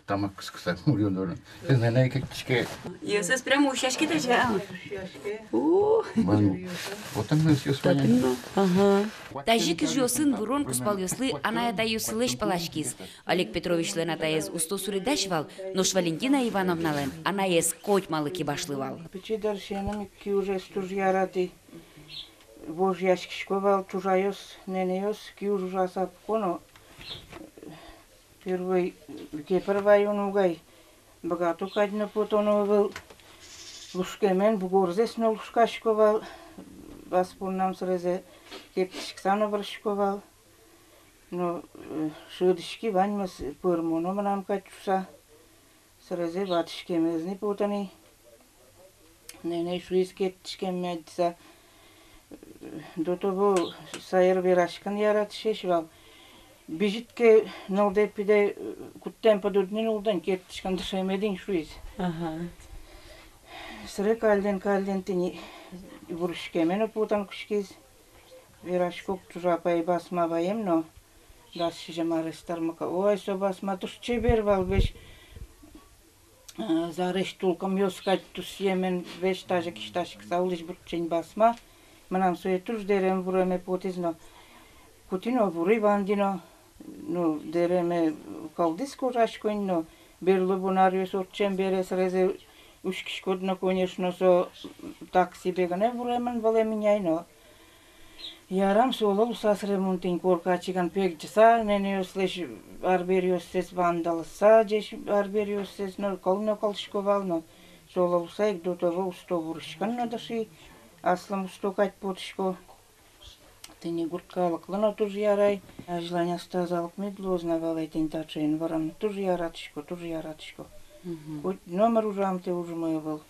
тамак кыскыса, муръён дорын. Таиз нэнэй кыртӥське. Ӧсэз прямо усьтӥське таӵе, а? Усьтӥське. О. Вань. Отын но ӧсъёс вань. Татын но. Ага. Тазьы кижъёсын вырон кузпалъёслы анай-атайёссылэсь паласькиз. Олег Петровичлэн атаез усто суредась вал, нош Валентина Ивановналэн анаез котьмалы кибашлы вал. Пичи дырысеным ик киужез туж яратӥ. Вожъяськисько вал, чужайёс, нэнэйёс киуж ужаса пуко но, первой кепыр ваёно уг ай, быгато кадь но потоно ӧвӧл. Лушкемен бугорзэс но лушкасько вал, ас поннам сырезэ керттӥськыса но вырӥсько вал. Но, э, шӧдӥськи, ваньмыз пӧрмоно мынам кадь шуса. Сырезэ ватӥськемез ни потэ ни. Нэнэй шуиз керттӥськемме адӟыса. До того сайыр вераськыны яратӥсь вал. Бызьыт ке нылдэ-пидэ, э, куттэм пыд уд ни нуллы ни, керттӥськыны дышемед ини, шуиз. Ага. Сыре каллен-каллен тӥни вурыськеме но потон кутскиз. Верасько, чужапай басма ваем но, дас сизьым арес тырмыка. Ой, со басма туж чебер вал, весь, э, зарезь тулкымъёс кадь тусъемен, весь тазьы кисьтаськыса улӥсь буртчень басма. Мынам сое туж дэрем вуреме потӥз но, кутӥ но, вурӥ, вандӥ но. Ну, дэреме кылдӥз, кожасько ини но, берло вуоно аръёс ортчем бере сырезэ учкиськод но, конечно, со так себе гинэ вуремын вылэм ини ай но. Ярам, солы луыса сыре мон тӥни корка чигын пегӟыса, нэнэйёслэсь арбериоссэс вандылыса, ӟеч арбериоссэс но, кыл но кылӥсько вал но, солы луыса ик до того усто вурыськыны но дыши, аслым усто кадь потӥсько. Тӥни гурт калыклы но туж ярай. Азьланяз тазалык мед луоз на вал ай тӥни таӵеен выраны. Туж яратӥсько, туж яратӥсько. Мгм. Коть номыр ужамтэ ужмы ӧвӧл.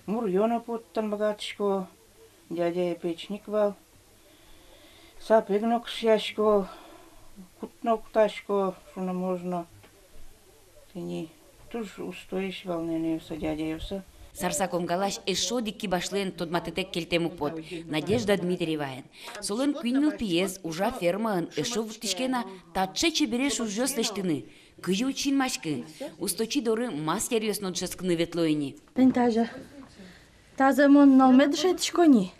Муръё но поттыны быгатӥсько. Дядяе печник вал. Сапег но кышъясько, кут но кутасько, шуыны можно. Тӥни туж устоесь вал нэнэйёсы, дядяёсы. Сарсак Омгалась эшшо одӥг кибашлыен тодматытэк кельтэм уг поты, Надежда Дмитриеваен. Солэн куинь нылпиез, ужа фермаын, эшшо вуттӥське на таӵе чебересь ужъёс лэсьтыны. Кызьы уд синмаськы? Усточи доры мастеръёс но дышетскыны ветло ини. Тӥни тазьы. Тазэ мон нылме дышетӥсько ни,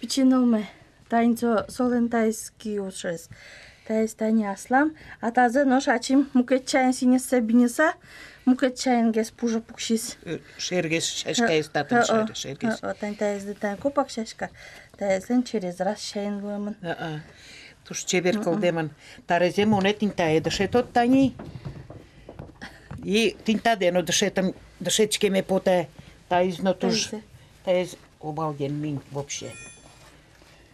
пичи нылме. Тани со, солэн таиз киужез. Таиз тани аслам, а тазэ нош ачим мукет чаен сӥньыса, биньыса, мукет чаенгес пужы пуксиз. Э, шергес сяськаез татын. О, шер-, шергес. О, о, тани таизлы тани копак сяська, таизлэн через раз чаен луэмын. А-а. Туж чебер кылдэмын. Таразэ монэ тӥнь тае дышетод тани. И тӥнь тазэ но дышетӥм, дышетскеме потэ. Таиз но туж, таиз обалденный вообще.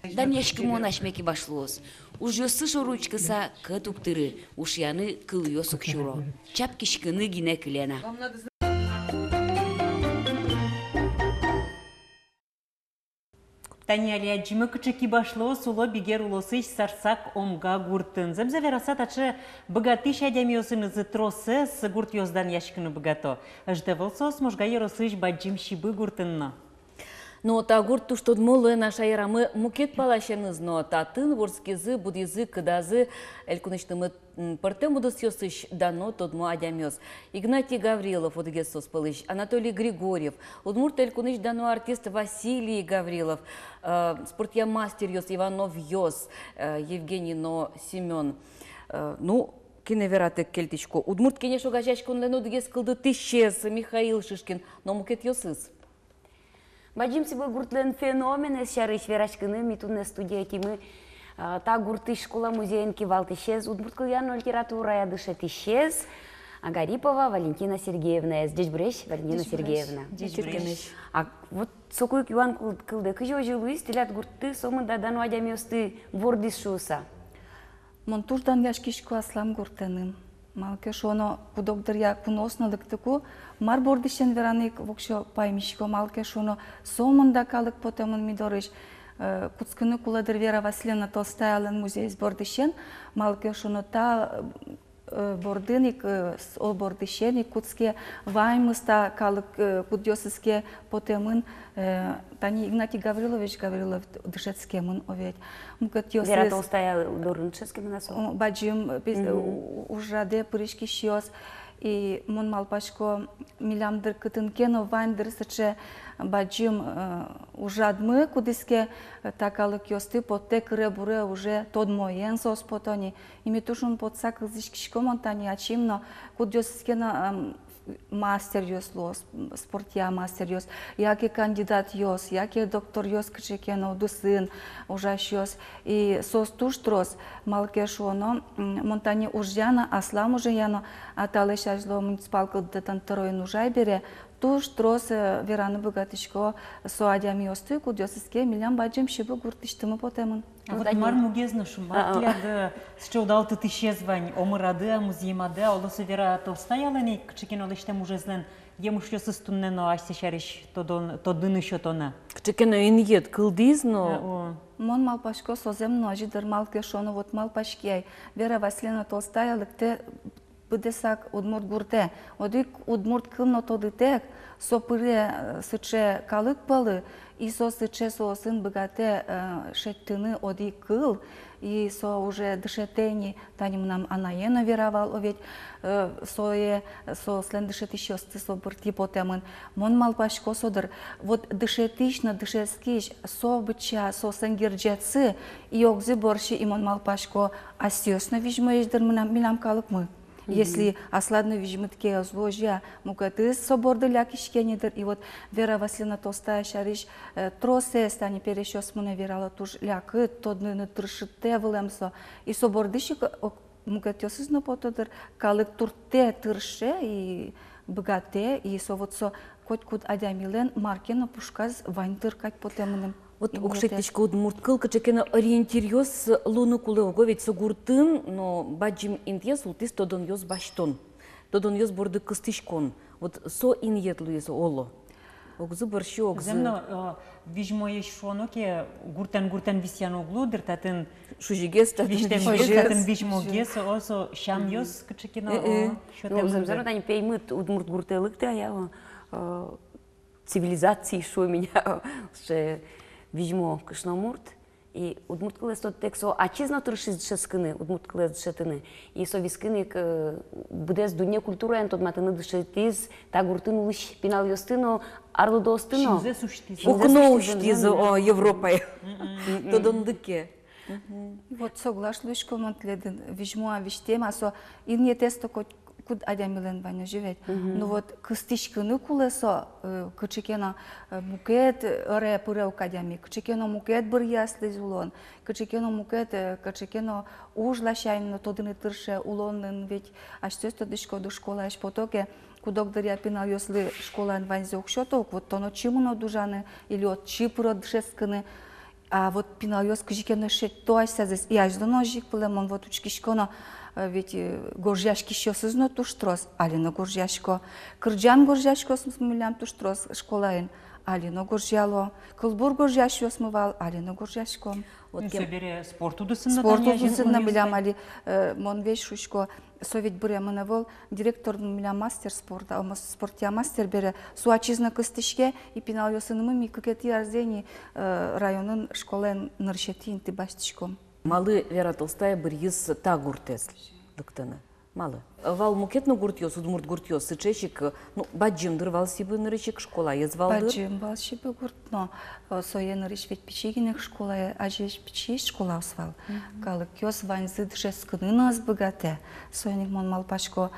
Данъяськымон асьме кибашлыос. Ужъёссы шоры учкыса кӧт уг тыры, ушъяны кылъёс уг сюро. Чапкиськыны гинэ кыле на. Тани али адӟимы, кыӵе кибашлыос уло Бигер улосысь Сарсак-Омга гуртын. Зэмзэ вераса, таӵе быгатӥсь адямиосынызы тросэз гуртъёс данъяськыны быгато. Ӧжыт ӧвӧл соос Можга ёросысь Бадӟым Сибы гуртын но. Но та гурт туж тодмо луэ на шаерамы мукет паласеныз но. Татын вордскизы, будӥзы, кыдазы элькунысьтымы, м, пӧртэм удысъёсысь дано, тодмо адямиос. Игнатий Гаврилов одӥгез соос пӧлысь, Анатолий Григорьев, Удмурт Элькунысь дано артист Василий Гаврилов, э, спортъя мастеръёс, Ивановъёс, э, Евгений но Семён. Э, ну, кинэ вератэк кельтӥсько. Удмурт Кенеш огазеяськонлэн одӥгез кылдытӥсез Михаил Шишкин но мукетъёсыз. Бадӟым Сибы гуртлэн феноменэз сярысь вераськыны ми туннэ студие ӧтимы, а, та гуртысь школа музейын кивалтӥсез, удмурт кылъя но литературая дышетӥсез Агарипова Валентина Сергеевнаез. Ӟечбуресь, Валентина Сергеевна. Ӟечбуресь. А вот соку ик юан кыл-, кылдэ, кызьы озьы луиз, тӥляд гуртты сомында дано адямиосты вордӥз шуыса? Мон туж данъяськисько аслам гуртэным. Малы ке шуоно, кудог дыръя куноос но лыктыку, мар бордысен вераны ик воксё паймисько. Малы ке шуоно, сомында калык потэмын ми дорысь. Э, кутскыны кулэ, дыр, Вера Васильевна Толстаялэн музейез бордысен. Малы ке шуоно, та, э, бордын ик, э, с-, о, бордысен ик кутске ваньмыз та калык, э, кудъёсыз ке потэмын, э, тани Игнатий Гаврилович Гаврилов дышетскемын, о ведь. Мукетъёсыз Вера Толстая дорын дышетскемын-а со? О, бадӟым, э, пи-, э, у-, ужрадэ пыриськисьёс. И мон малпасько, милям, дыр, кытын ке но вань, дыр, сыӵе бадӟым, э, ужрадмы, кудӥз ке, э, та калыкъёсты поттэ кыре-буре, уже тодмоен соос пото ни. И ми туж шумпотыса кылзӥськиськом, мон тани ачим но, кудъёсыз ке но, эм, мастеръёс луо, с-, спортъя мастеръёс, яке кандидатъёс, яке докторъёс, кыӵе ке но удысын ужасьёс. И соос туж трос, малы ке шуоно, м, мон тани ужъя но, аслам ужъя но, а талэсь азьло муниципал кылдытэтэн тӧроын ужай бере, туж трос, э, вераны быгатӥсько со адямиосты, кудъёсыз ке милям Бадӟым Сибы гуртысьтымы потэмын. А вот мар мугез но, шумбрат, тӥляд, э, сыӵе удалтытӥсез вань, омырады-а, музъемады-а, оло со Вера Толстаялэн ик кыӵе ке но лэсьтэм ужезлэн емышъёсыз туннэ но асьсэ сярысь тодон-, тодыны сётоно? Кыӵе ке но инъет кылдӥз но. Э, о. Мон малпасько, со зэм но озьы, дыр, малы ке шуоно, вот малпаське ай, Вера Васильевна Толстая лыктэ быдэсак удмурт гуртэ. Одӥг удмурт кыл но тодытэк, со пыре, э, сыӵе калык пӧлы, и со сыӵе соосын быгатэ, э, шедьтыны одӥг кыл, и со уже дышетэ ни, тани мынам анае но вера вал, о ведь, э, сое, соослэн дышетӥсьёсты со пыртӥ потэмын. Мон малпасько, со, дыр, вот дышетӥсь но дышетскись, со быдӟа соослэн герӟетсы, и огзы бӧрсьы, и мон малпасько, асьсэос но визьмоесь, дыр, мынам, милям калыкмы. Если аслад но визьмыд ке, озьы озьы-а, мукетыз со борды лякиське ни, дыр. И вот Вера Васильевна Толстая сярысь, э, тросэз тани пересьёс монэ верало, туж лякыт, тодыны тыршытэ вылэм со. И со бордысь ик, о, мукетъёсыз но пото, дыр, калык турттэ, тырше и быгатэ, и со вот со котькуд адямилэн мар ке но пушказ вань, дыр, кадь потэ мыным. Вот уг шедьтӥськы, удмурт кыл кыӵе ке но ориентиръёс луыны кулэ уго, ведь со гуртын но бадӟым интые султӥз тодонъёс басьтон, тодонъёс борды кыстӥськон. Вот со инъет луиз, оло. Огзы бӧрсьы, огзы. Зэм но, э, визьмоесь шуоно ке, гуртэн-гуртэн висъян уг лу, дыр, татын шузигес, татын визьтэмгес, визьмогес, татын визьмогес, о, со сямъёс кыӵе ке но, э-э, о, сётэмын. Ну, зэм, зэм но, тани пеймыт удмурт гуртэ лыктэ, а, э, цивилизациысь, шуом ини, сыӵе визьмо кышномурт. И удмурт кылэз тодытэк со ачиз но тыршиз дышетскыны, удмурт кылэз дышетыны. И со вискын ик, э, быдэс дунне культураен тодматыны дышетӥз та гуртын улӥсь пиналъёсты но, арлыдоосты но. Синзэс усьтӥз. Синзэс усьтӥз, укно усьтӥз, усьтӥз, о, Европае. Мгм. Тодонлыке. Вот соглаш луисько мон тӥледын, визьмо-а, визьтэм-а со, инъетэз-то коть куд адямилэн вань, озьы ведь. Ну вот кыстӥськыны кулэ со, э, кыӵе ке но, э, мукет, э, ӧре пыре ук адями, кыӵе ке но мукет быръе аслыз улон, кыӵе ке но мукет, э, кыӵе ке но уж ласянь но тодыны тырше улонын ведь. Асьтэос тодӥськоды, школаысь пото ке, куд-ог дыръя пиналъёслы школаын ваньзэ уг сёто ук, вот тон отчы мынод ужаны или отчы пырод дышетскыны. А вот пиналъёс кызьы ке но шедьто асьсэзэс, и азьло но озьы ик вылэм. Мон вот учкисько но, э, ведь, э, гожъяськисьёсыз но туж трос, али но гожъясько. Кырӟан гожъяськисьёсмы милям туж трос школаын, али но гожъяло. Кылбур гожъясьёсмы вал, али но гожъяськом. Вот. Ну, кем- собере спорт удысын но, спорт удысын но милям али, э, мон весь шуисько, со ведь быремын ӧвӧл, директор милям мастер спорта, о, мас-, спортъя мастер бере, со ачиз но кыстӥське, и пиналъёсынымы ми кыкетӥ арзэ ини, э, районын школаын нырысетӥ инты басьтӥськом. Малы Вера Толстая быръиз та гуртэз лыктыны? Малы? Вал мукет но гуртъёс, удмурт гуртъёс, сыӵеесь ик, ну, бадӟым дыр вал Сибы нырысь ик, школаез вал дыр. Бадӟым вал Сибы гурт, но, э, сое нырысь ведь пичи гинэ ик школа, азьло пичи школаос вал. Калыкъёс ваньзы дышетскыны но ӧз быгатэ. Соин ик мон малпасько,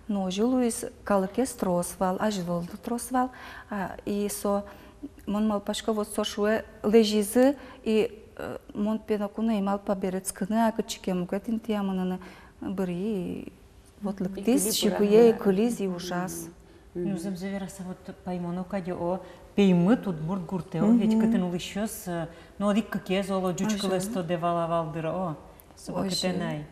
ну, озьы луиз, калыкез трос вал, азьло но трос вал. А, и со, мон малпасько, вот со шуэ, лэзизы, и, э, мон пе ноку но ӧй малпа берытскыны-а, кытчы ке мукет интые-а мыныны, быръи, и вот лыктӥз, сюкые, и кылиз, и ужаз. Ну, зэмзэ вераса, вот паймоно кадь, о, пеймыт удмурт гуртэ, о, ведь кытын улӥсьёс, э, ну, одӥг-кыкез, оло, ӟуч кылэз тодэ, вала вал дыр, о, со вакытэ на ай.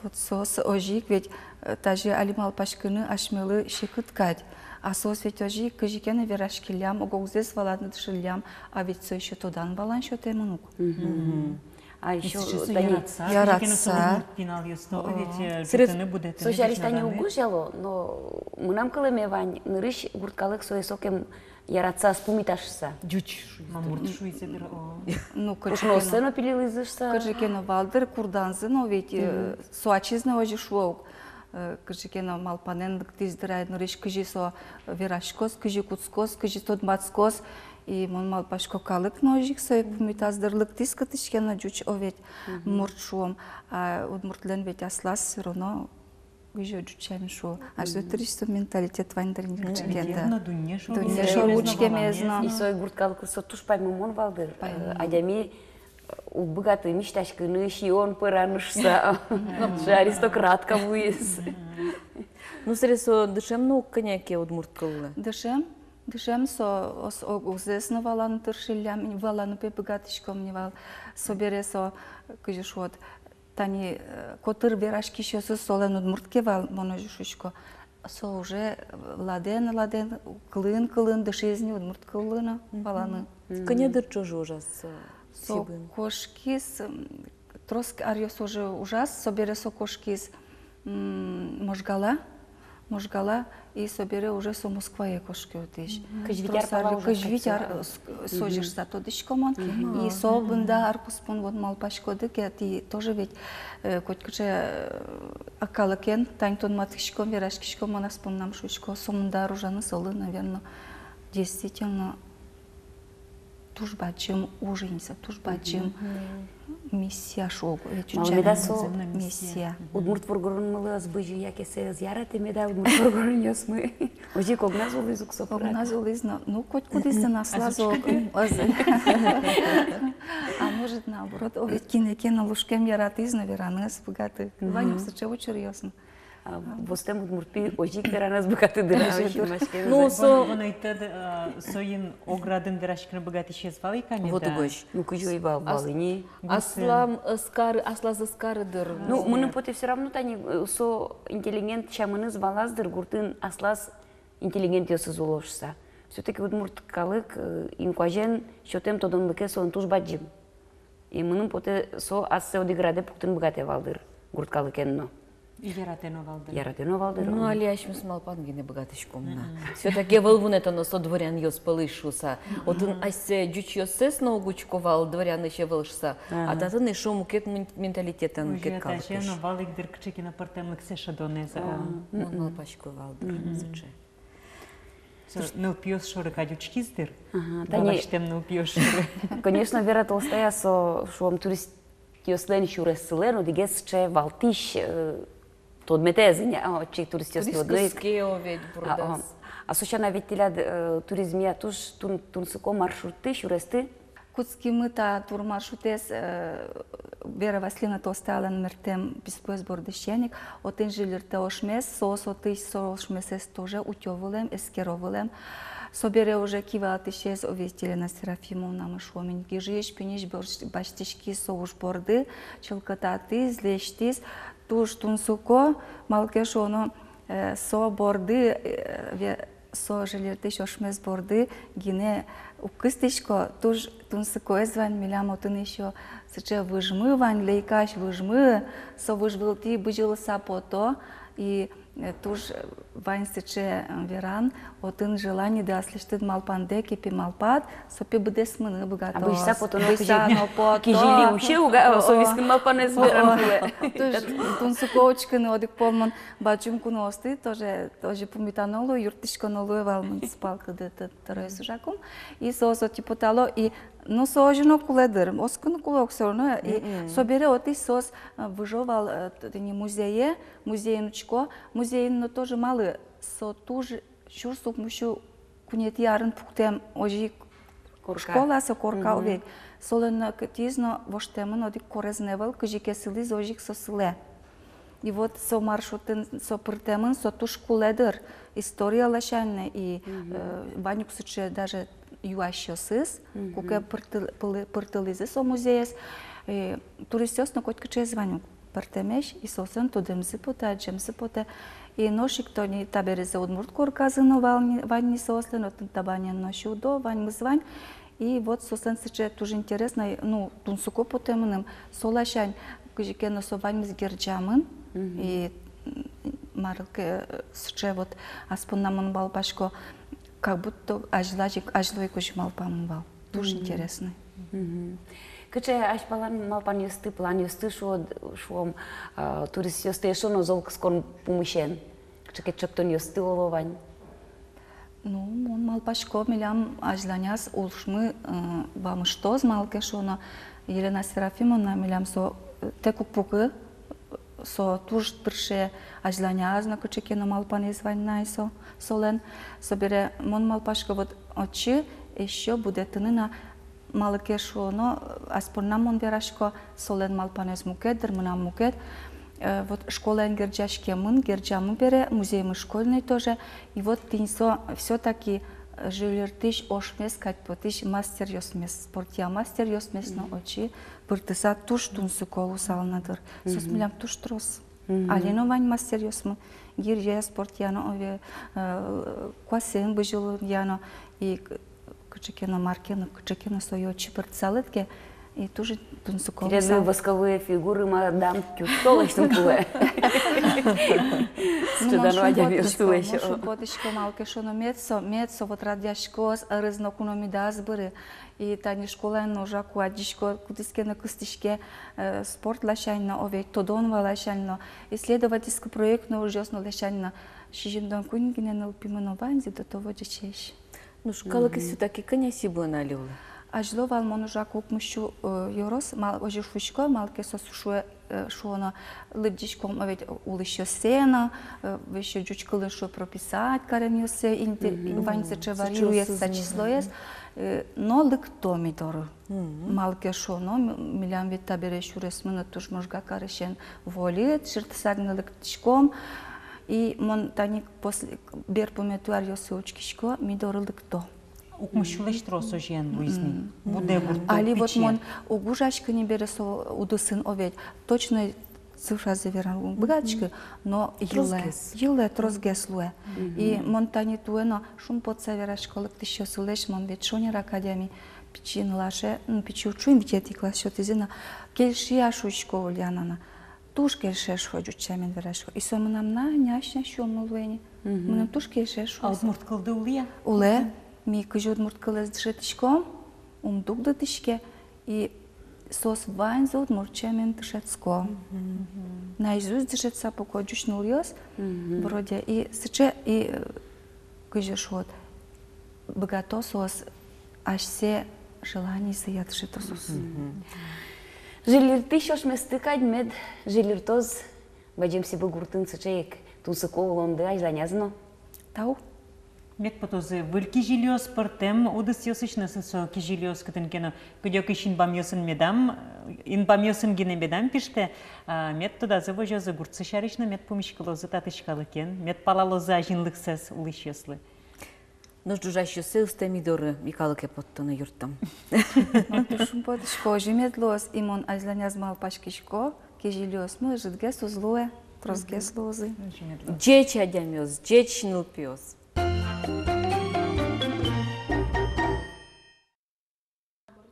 Вот соос озьы ик ведь, э, тазьы али малпаськыны асьмелы секыт кадь. А соос ведь озьы ик кызьы ке но вераськиллям, ог-огзэс валаны тыршиллям, а ведь со ещё тодон-валан сётэмын ук. А ещё, тани, яратса, яратса. Кызьы ке но со удмурт пиналъёсты, о, ведь, э, ӝутыны, будэтыны. Со сярысь тани уг гожъяло, но мынам кылэме вань, нырысь гурт калык сое сокем яратса ӧз пумита шуыса. Ӟуч шуиз. Мамурт шуизы дыр, о. Ну, кыӵе ке но. Укнооссэ но пилилӥзы шуыса. Кыӵе ке но вал дыр, курданзы но ведь, э, со ачиз но озьы шуо ук. Э, кызьы ке но малпанэн лыктӥз дыр ай нырысь, кызьы со вераськоз, кызьы кутскоз, кызьы тодматскоз. И мон малпасько, калык но озьы ик сое пумитаз дыр, лыктӥз кытысь ке но ӟуч, о ведь, мурт шуом. А удмуртлэн ведь аслаз всё равно кызьы ӟуч сямен шуо. Азьло тырысь со менталитет вань дыр ини кыӵе ке но. Дунне шоры, дунне шоры учкемез но. И сое гурт калыклы со туж паймымон вал дыр. Паймымон. Э, адями уг быгаты мисьтаськыны, сиён пӧраны шуыса. Со аристократка вуиз. Ну, сэре со дышем но ук кӧня ке удмурт кыллы. Дышем, дышем со, ос-, ог-огзэс но валаны тыршиллям, валаны пе быгатӥськом ни вал. Собере со, кызьы шуод, тани, э, котыр вераськисьёсыз солэн удмурт ке вал, мон озьы шуисько. Со уже, э, ладен, ладен, кылын, кылын дышиз ни удмурт кыллы но валаны. Кӧня дыр ӵоже ужаз, э, со Сибын? Кошкиз, м, трос аръёс уже ужаз, собере со кошкиз, м, Можгала, Можгала, и собере уже со Москвае кошке отысь. Кызь вить ар пала ужаз. Кызь вить ар, э, с-, со озьы шуыса тодӥсько мон. И со бында ар куспын, вот, малпаськоды ке, тӥ тоже ведь, э, котькыӵе, э, а калыкен тань тодматскиськом, вераськиськом, мон ас поннам шуисько, со мында ар ужаны солы, наверно, действительно туж бадӟым уж ини со, туж бадӟым миссия шуо ук, э, малы ке но со миссия. Удмурт воргоронмылы ӧз бызьы яке сое ӧз яратэ меда удмурт воргоронъёсмы. Озьы ик огназ улӥз ук со пырак. Огназ улӥз но, ну, котькудӥзлэн аслаз ог-огез. А может, наоборот, о, ведь кинэ ке но лушкем яратӥз но вераны ӧз быгаты. Вань ук сыӵе учыръёс но. А востэм удмурт пи озьы ик вераны ӧз быгаты дыр, а озьы ик. Ну, со, вон, вон ӧй тӧд, а, соин оградын вераськыны быгатӥсез вал ик-а меда? Вот угось. Ну, кызьы ӧй вал, вал ини. Аслам ӧз кары, аслаз ӧз кары дыр. Ну, мыным потэ, всё равно тани, э, со интеллигент сямыныз валаз дыр, гуртын аслаз интеллигентъёсыз уло шуыса. Всё-таки удмурт калык, э, инкуазен сётэм тодонлыкез солэн туж бадӟым. И мыным потэ, со ассэ одӥг радэ пуктыны быгатэ вал дыр гурт калыкен но. Яратэ но вал дыр. Яратэ но вал дыр. Ну, али асьмеос малпаны гинэ быгатӥськом на. Всё-таки ӧвӧл вунэтоно со дворянъёс пӧлысь шуыса. Отын асьсэ ӟучъёссэс но уг учко вал, дворянысь ӧвӧл шуыса. А татын эшшо мукет мен-, менталитетэн, мукет калыкысь. Озьы, таӵе но вал ик дыр кыӵе ке но пӧртэмлыксэ шӧдонэз. Мон малпасько, вал дыр сыӵе. Со нылпиос шоры кадь учкиз дыр. Ага, тани. Басьтэм нылпиос шоры. Конечно, Вера Толстая со, шуом, туристической Туристъёслэн сюрессылэн одӥгез сыӵе валтӥсь, э, тодметэз ини, а, отчы туристъёс. Турист тодо ик. Кыске, о, ведь, а, бурдаз. А со сяна ведь тӥляд, э, туризмъя туж тун-, тунсыко маршрутты, сюресты. Кутскимы та турмаршрутэз, э, Вера Васильевна Толстаялэн мерттэм писпуэз бордысен ик, отын жильыртэ ошмес, соос отысь со ошмесэз тоже утё вылэм, эскеро вылэм. Собере уже кивалтӥсез, о ведь, Елена Серафимовна, мон шуом ини, гижысь, пиньысь борс-, басьтӥськиз со уж борды, чылкытатӥз, лэсьтӥз, туж тунсыко, малы ке шуоно, э, со борды, э, ве-, со жильыртӥсь ошмес борды гинэ уг кыстӥсько, туж тунсыкоез вань, милям отын ещё сыӵе выжмы вань, лейкась выжмы, со выж вылтӥ бызьылыса пото, и, э, туж, э, вань сыӵе, э, веран, отын желаниеды, аслэсьтыд малпандэ ке пе малпад, со пе быдэсмыны быгатоз. А бызьыса пото но, бызьыса кызьы но пото. Кизили усе уга, о, о, со вискын малпанэз верам кулэ. Туж тунсыко учкыны, одӥг пол мон бадӟым куноосты тоже, тоже пумитано луэ, юрттӥськоно луэ вал муниципалкады, тэ-, тӧроез ужакум. И соос отӥ потало, и, ну, со озьы но кулэ дыр, оскыны кулэ ук всё равно, и собере отысь соос, э, выжо вал, э, т-, тӥни музее, музейын учко, музейын но тоже малы, со туж сюрс укмыссю куинетӥ арын пуктэм озьы ик корка. Школа со, корка, о ведь. Солэн но кытӥз но воштэмын одӥг корез но ӧвӧл, кызьы ке сылӥз, озьы ик со сылэ. И вот со маршрутын со пыртэмын, со туж кулэ дыр, история ласянь но, и, э, вань ук сыӵе даже юасьёсыз, куке пыртыл-, пылы-, пыртылӥзы со музеез, э, туристъёс но котькыӵеез вань ук пӧртэмесь, и соослэн тодэмзы потэ, адӟемзы потэ. И нош ик тӥни таберезэ удмурт корказы но вал ни, вань ни соослэн, отын табанен но сюдо, ваньмыз вань. И вот соослэн сыӵе туж интересно, ну, тунсыко потэ мыным, со ласянь, кызьы ке но со ваньмыз герӟамын, и, м, мар ке, э, сыӵе вот, ас понна мон малпасько, как будто азьлазь ик, азьло ик озьы малпамын вал. Туж интересно. Кыӵе азьпалан малпанъёсты, планъёсты шуод, шуом, а, туристъёсты эшшо но зол кыскон пумысен? Кыӵе ке чектонъёсты, оло, вань? Ну, мон малпасько, милям азьланяз ужмы, э, вамыштоз, малы ке шуоно, Елена Серафимовна милям со, э, тэк уг пукы, со туж тырше, азьланяз но кыӵе ке но малпанэз вань на ай со, солэн. Собере мон малпасько, вот отчы эшшо будэтыны на, малы ке шуоно, ас понна мон верасько, солэн малпанэз мукет дыр, мынам мукет. Э, вот школаын герӟаськемын, герӟамы бере, музеймы школьный тоже. И вот тӥни со всё-таки, э, жильыртӥсь ошмес кадь потӥсь мастеръёсмес, спортъя мастеръёсмес но отчы пыртыса туж тунсыко луысал на дыр. Соос милям туж трос. Али но вань мастеръёсмы, гиряя, спортъя но, ове, э, куасэн бызьылонъя но, и к-, кыӵе ке но мар ке но, кыӵе ке но сое отчы пыртысалыд ке, и туж тунсыко луысал. Тӥледлы восковые фигуры, мадам Тюссо лэсьтыны кулэ. Ну, мон шумпотӥсько, мон шумпотӥсько, малы ке шуоно, мед со, мед со вот радъяськоз, ӧрыз ноку но медаз быры. И тани школаын но ужаку, адӟисько, кудӥз ке но кыстӥське, э, спорт ласянь но, оведь, тодон вал ласянь но, исследовательской проект но, ужъёс но ласянь но, сизьымдон куинь гинэ нылпимы но, ваньзы до того ӟечесь. Ну, калыкез всё-таки кӧня сибыен али улэ? Азьло вал, мон ужаку, укмыссю, э, ёрос, мал-, озьы шуисько, малы ке соос шуэ, э, шуоно, лыдӟиськом, оведь, улӥсьёссэ но, э, весь ӟуч кылын шуо, прописать каремъёссэ, инты-, вань сыӵе варьируется числоез, э, но лыкто ми доры. Малы ке шуоно, м-, милям ведь табере сюресмы но туж Можга карысен вольыт, шыртыса гинэ лыктӥськом. И мон тани после, берпуметӥ аръёсы учкисько, ми доры лыкто. Укмыссюлэсь трос озьыен луиз ни. Будэ гуртэ. Али вот мон уг ужаськы ни бере со удысын, оведь, точной цифразэ вераны уг быгатӥськы, но йылэ, йылэ, тросгес луэ. И мон тани туэ но шумпотыса верасько лыктӥсьёсылэсь, мон ведь шонер-а кадь-а ми, пичи нылаше, ну, пичи уд шуы, витетӥ класс сётӥзы но, кельше-а шуисько, Ульяна на. Туж кельше, шуо, ӟуч сямен верасько. И со мынам на, няш-няш сюлмы луэ ни. Мыным туж кельше, шуо. А удмурт кылды улэ-а? Улэ. Ми кызьы удмурт кылэз дышетӥськом, ум дугдытӥське, и соос ваньзы удмурт сямен дышетско. Наизусть дышетса пуко ӟуч нылъёс, вроде, и сыӵе, и, э, кызьы шуод, быгато соос асьсэ желанизыя дышето соос. Жильыртӥсь ошместы кадь мед жильыртоз Бадӟым Сибы гуртын сыӵе ик тунсыко улонды азьланяз но. Тау. Мед потозы выль кизилиос, пӧртэм удысъёсысь но. Со кизилиос кытын ке но кыдёкысь инбамъёсын медам, инбамъёсын гинэ медам пиштэ, а мед тодазы возёзы гуртсы сярысь но, мед пумиськылозы татысь калыкен, мед палалозы азинлыксэс улӥсьёслы. Нош ӝужасьёссэ ыстэ ми доры, ми калыке поттыны юрттом. Мон туж шумпотӥсько, озьы мед луоз, и мон азьланяз малпаськисько, кизилиосмы ӧжытгес уз луэ, тросгес луозы. Ӟеч адямиос, ӟеч нылпиос.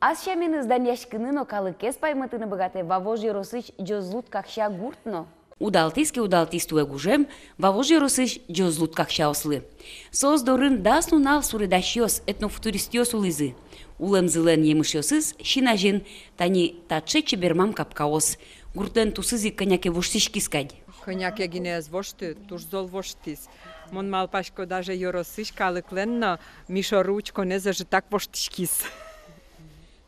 Ас сяменыз данъяськыны но калыкез паймытыны быгатэ Вавож ёросысь Ӟозлуд-Какся гурт но. Удалтӥз ке, удалтӥз туэ гужем Вавож ёросысь Ӟозлуд-Каксяослы. Соос дорын дас нунал суредасьёс, этнофутуристъёс улӥзы. Улэмзылэн емышъёсыз син азьын. Тани таӵе чебермам капкаос. Гуртлэн тусыз ик кӧня ке воштӥськиз кадь. Кӧня ке гинэ ӧз вошты, туж зол воштӥз. Мон малпасько, даже ёросысь калыклэн но ми шоры учконэз ӧжытак воштӥськиз.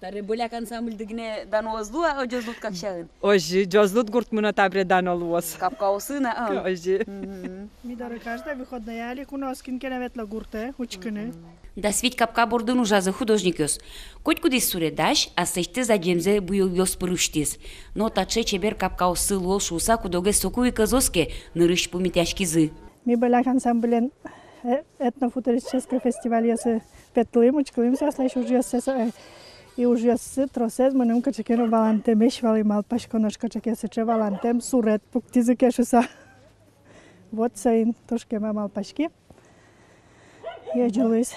Табере «Бӧляк» ансамбльды гинэ дано ӧз луы-а Ӟозлуд-Каксяын? Озьы, Ӟозлуд гуртмы но табере дано луоз. Капкаосын-а? А. Озьы. Мгм. Ми доры каждой выходной али куноос кин ке но ветло гуртэ учкыны. Дас вить капка бордын ужазы художникъёс. Котькудӥз суредась аслэсьтыз адӟемзэ буёлъёс пыр усьтӥз. Но таӵе чебер капкаоссы луоз шуыса куд-огез соку ик ӧз оске, нырысь пумитъяськизы. Ми «Бӧляк» ансамблен, э, этнофутуристической фестивальёсы петлӥм, учкылӥм соослэсь ужъёссэс, э, и ужъёссы тросэз мыным кыӵе ке но валантэмесь вал, и малпасько, нош кыӵе ке сыӵе валантэм суред пуктӥзы ке шуыса. Вот соин туж кема малпаськи. Озьы луиз.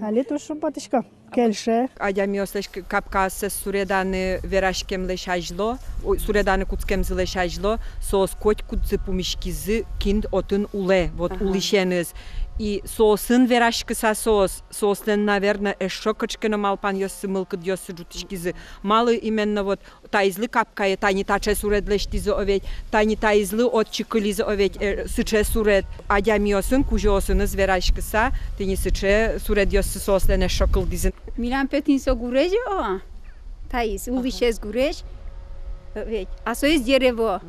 Али туж шумпотӥсько. Кельше. Адямиослэсь к-, капкаоссэс суреданы вераськемлэсь азьло, ой, суреданы кутскемзылэсь азьло, соос котькудзы пумиськизы, кин отын улэ, вот, ага, улӥсеныз. И соосын вераськыса соос, соослэн, наверно, эшшо кыӵе ке но малпанъёссы, мылкыдъёссы ӝутӥськизы. Малы именно вот таизлы капкае тани таӵе суред лэсьтӥзы о ведь, тани таизлы отчы кылизы о ведь, э, сыӵе суред. Адямиосын, кузёосыныз вераськыса, тӥни сыӵе суредъёссы соослэн эшшо кылдӥзы. Милям пе тӥни со гурезь, о, таиз, улӥсез гурезь, о ведь. А соиз дерево.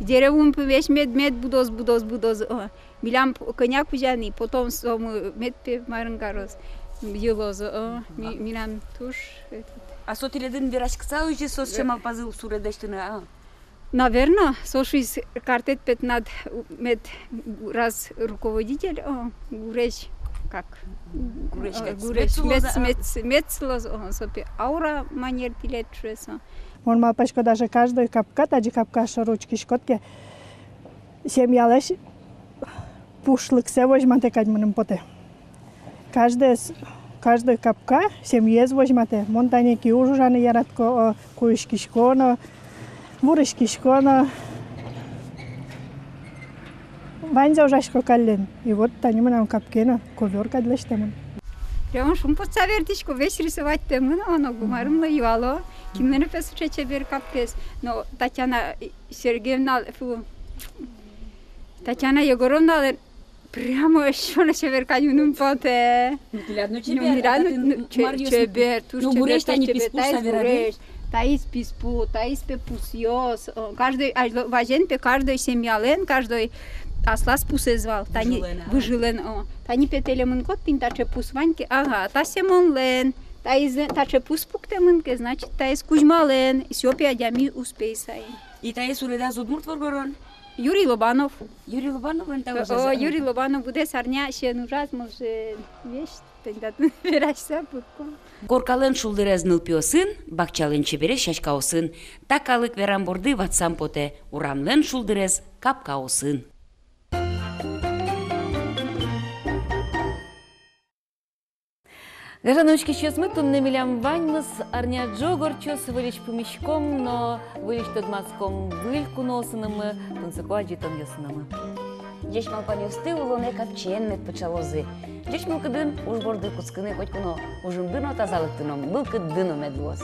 Деревом пе весь мед, мед будоз, будоз, будоз, о. Милям п-, кӧня кузя ни, потом сомы мед пе марын кароз, йылоз, о, ми-, милям туж, этот. А со тӥледын вераськыса озьы соос, э, сыӵе малпазы суредъяны, а? Наверно, со шуиз, картэд пе тынад мед раз руководитель, о, гурезь, как? Гурезь, о, как гурезь, мед, мед, мед луоз, о, со пе аура манер тӥлед шуэ со. Мон малпасько, даже каждой капка, таӵе капка шоры учкиськод ке, семьялэсь пушлыксэ возьматэ кадь мыным потэ. Каждоез, каждой капка семьяез возьматэ. Мон тани киужаны яратӥсько, о, куиськисько но, вурыськисько но. Ваньзэ ужасько каллен. И вот тани мынам капкае но ковёр кадь лэсьтэмын. Прямо шумпотса ветлӥсько, весь рисовать тэмын, о, но гумарымлы юало. Кинлэн пе сыӵе чебер капкаез. Но Татьяна Сергеевна, фу, Татьяна Егоровналэн прямо эшшо но чебер кадь мыным потэ. Ну, тӥляд но чебер, ну, тӥляд но, ну, ну, че-, чебер, туж чебер, гурезь, туж тани чебер, писпу таиз саверады. Гурезь, таиз писпу, таиз пе пусъёс. О, каждой, а, вазен пе каждой семьялэн, каждой аслаз пусэз вал. Тани выжылэн, а, выжылэн, о. Тани пе тэлемын код, тӥни таӵе пус вань ке, ага, та Семонлэн, таиз таӵе пус пуктэмын ке, значит, таиз Кузьмалэн, всё пе адями успей саен. И таиз суредаз удмурт воргорон? Юрий Лобанов. Юрий Лобановлэн та ужез. О, Юрий Лобанов быдэс арня сиён ужаз, мон же весь тӥни татын вераськыса пукко. Коркалэн шулдырез нылпиосын, бакчалэн чеберез сяськаосын. Та калык верам борды ватсам потэ: урамлэн шулдырез капкаосын. Гажано учкисьёсмы, туннэ милям ваньмыз. Арня ӝог ортчоз, выльысь пумиськом но выльысь тодматском выль куноосынымы, тунсыко адӟытонъёсынымы. Ӟеч малпанъёсты улонэ капчиен мед пыӵалозы. Ӟеч мылкыдын уж борды кутскыны котьку но ужымды но, тазалыкты но, мылкыдды но мед луоз.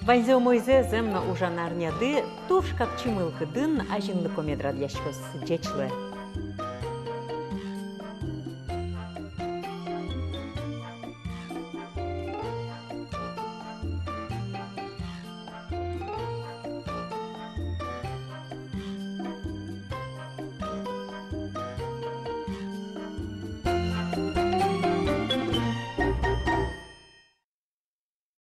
Ваньзэ умойзэ, зэм но, ужан арняды туж капчи мылкыдын, азинлыко мед радъяськоз. Ӟеч луэ.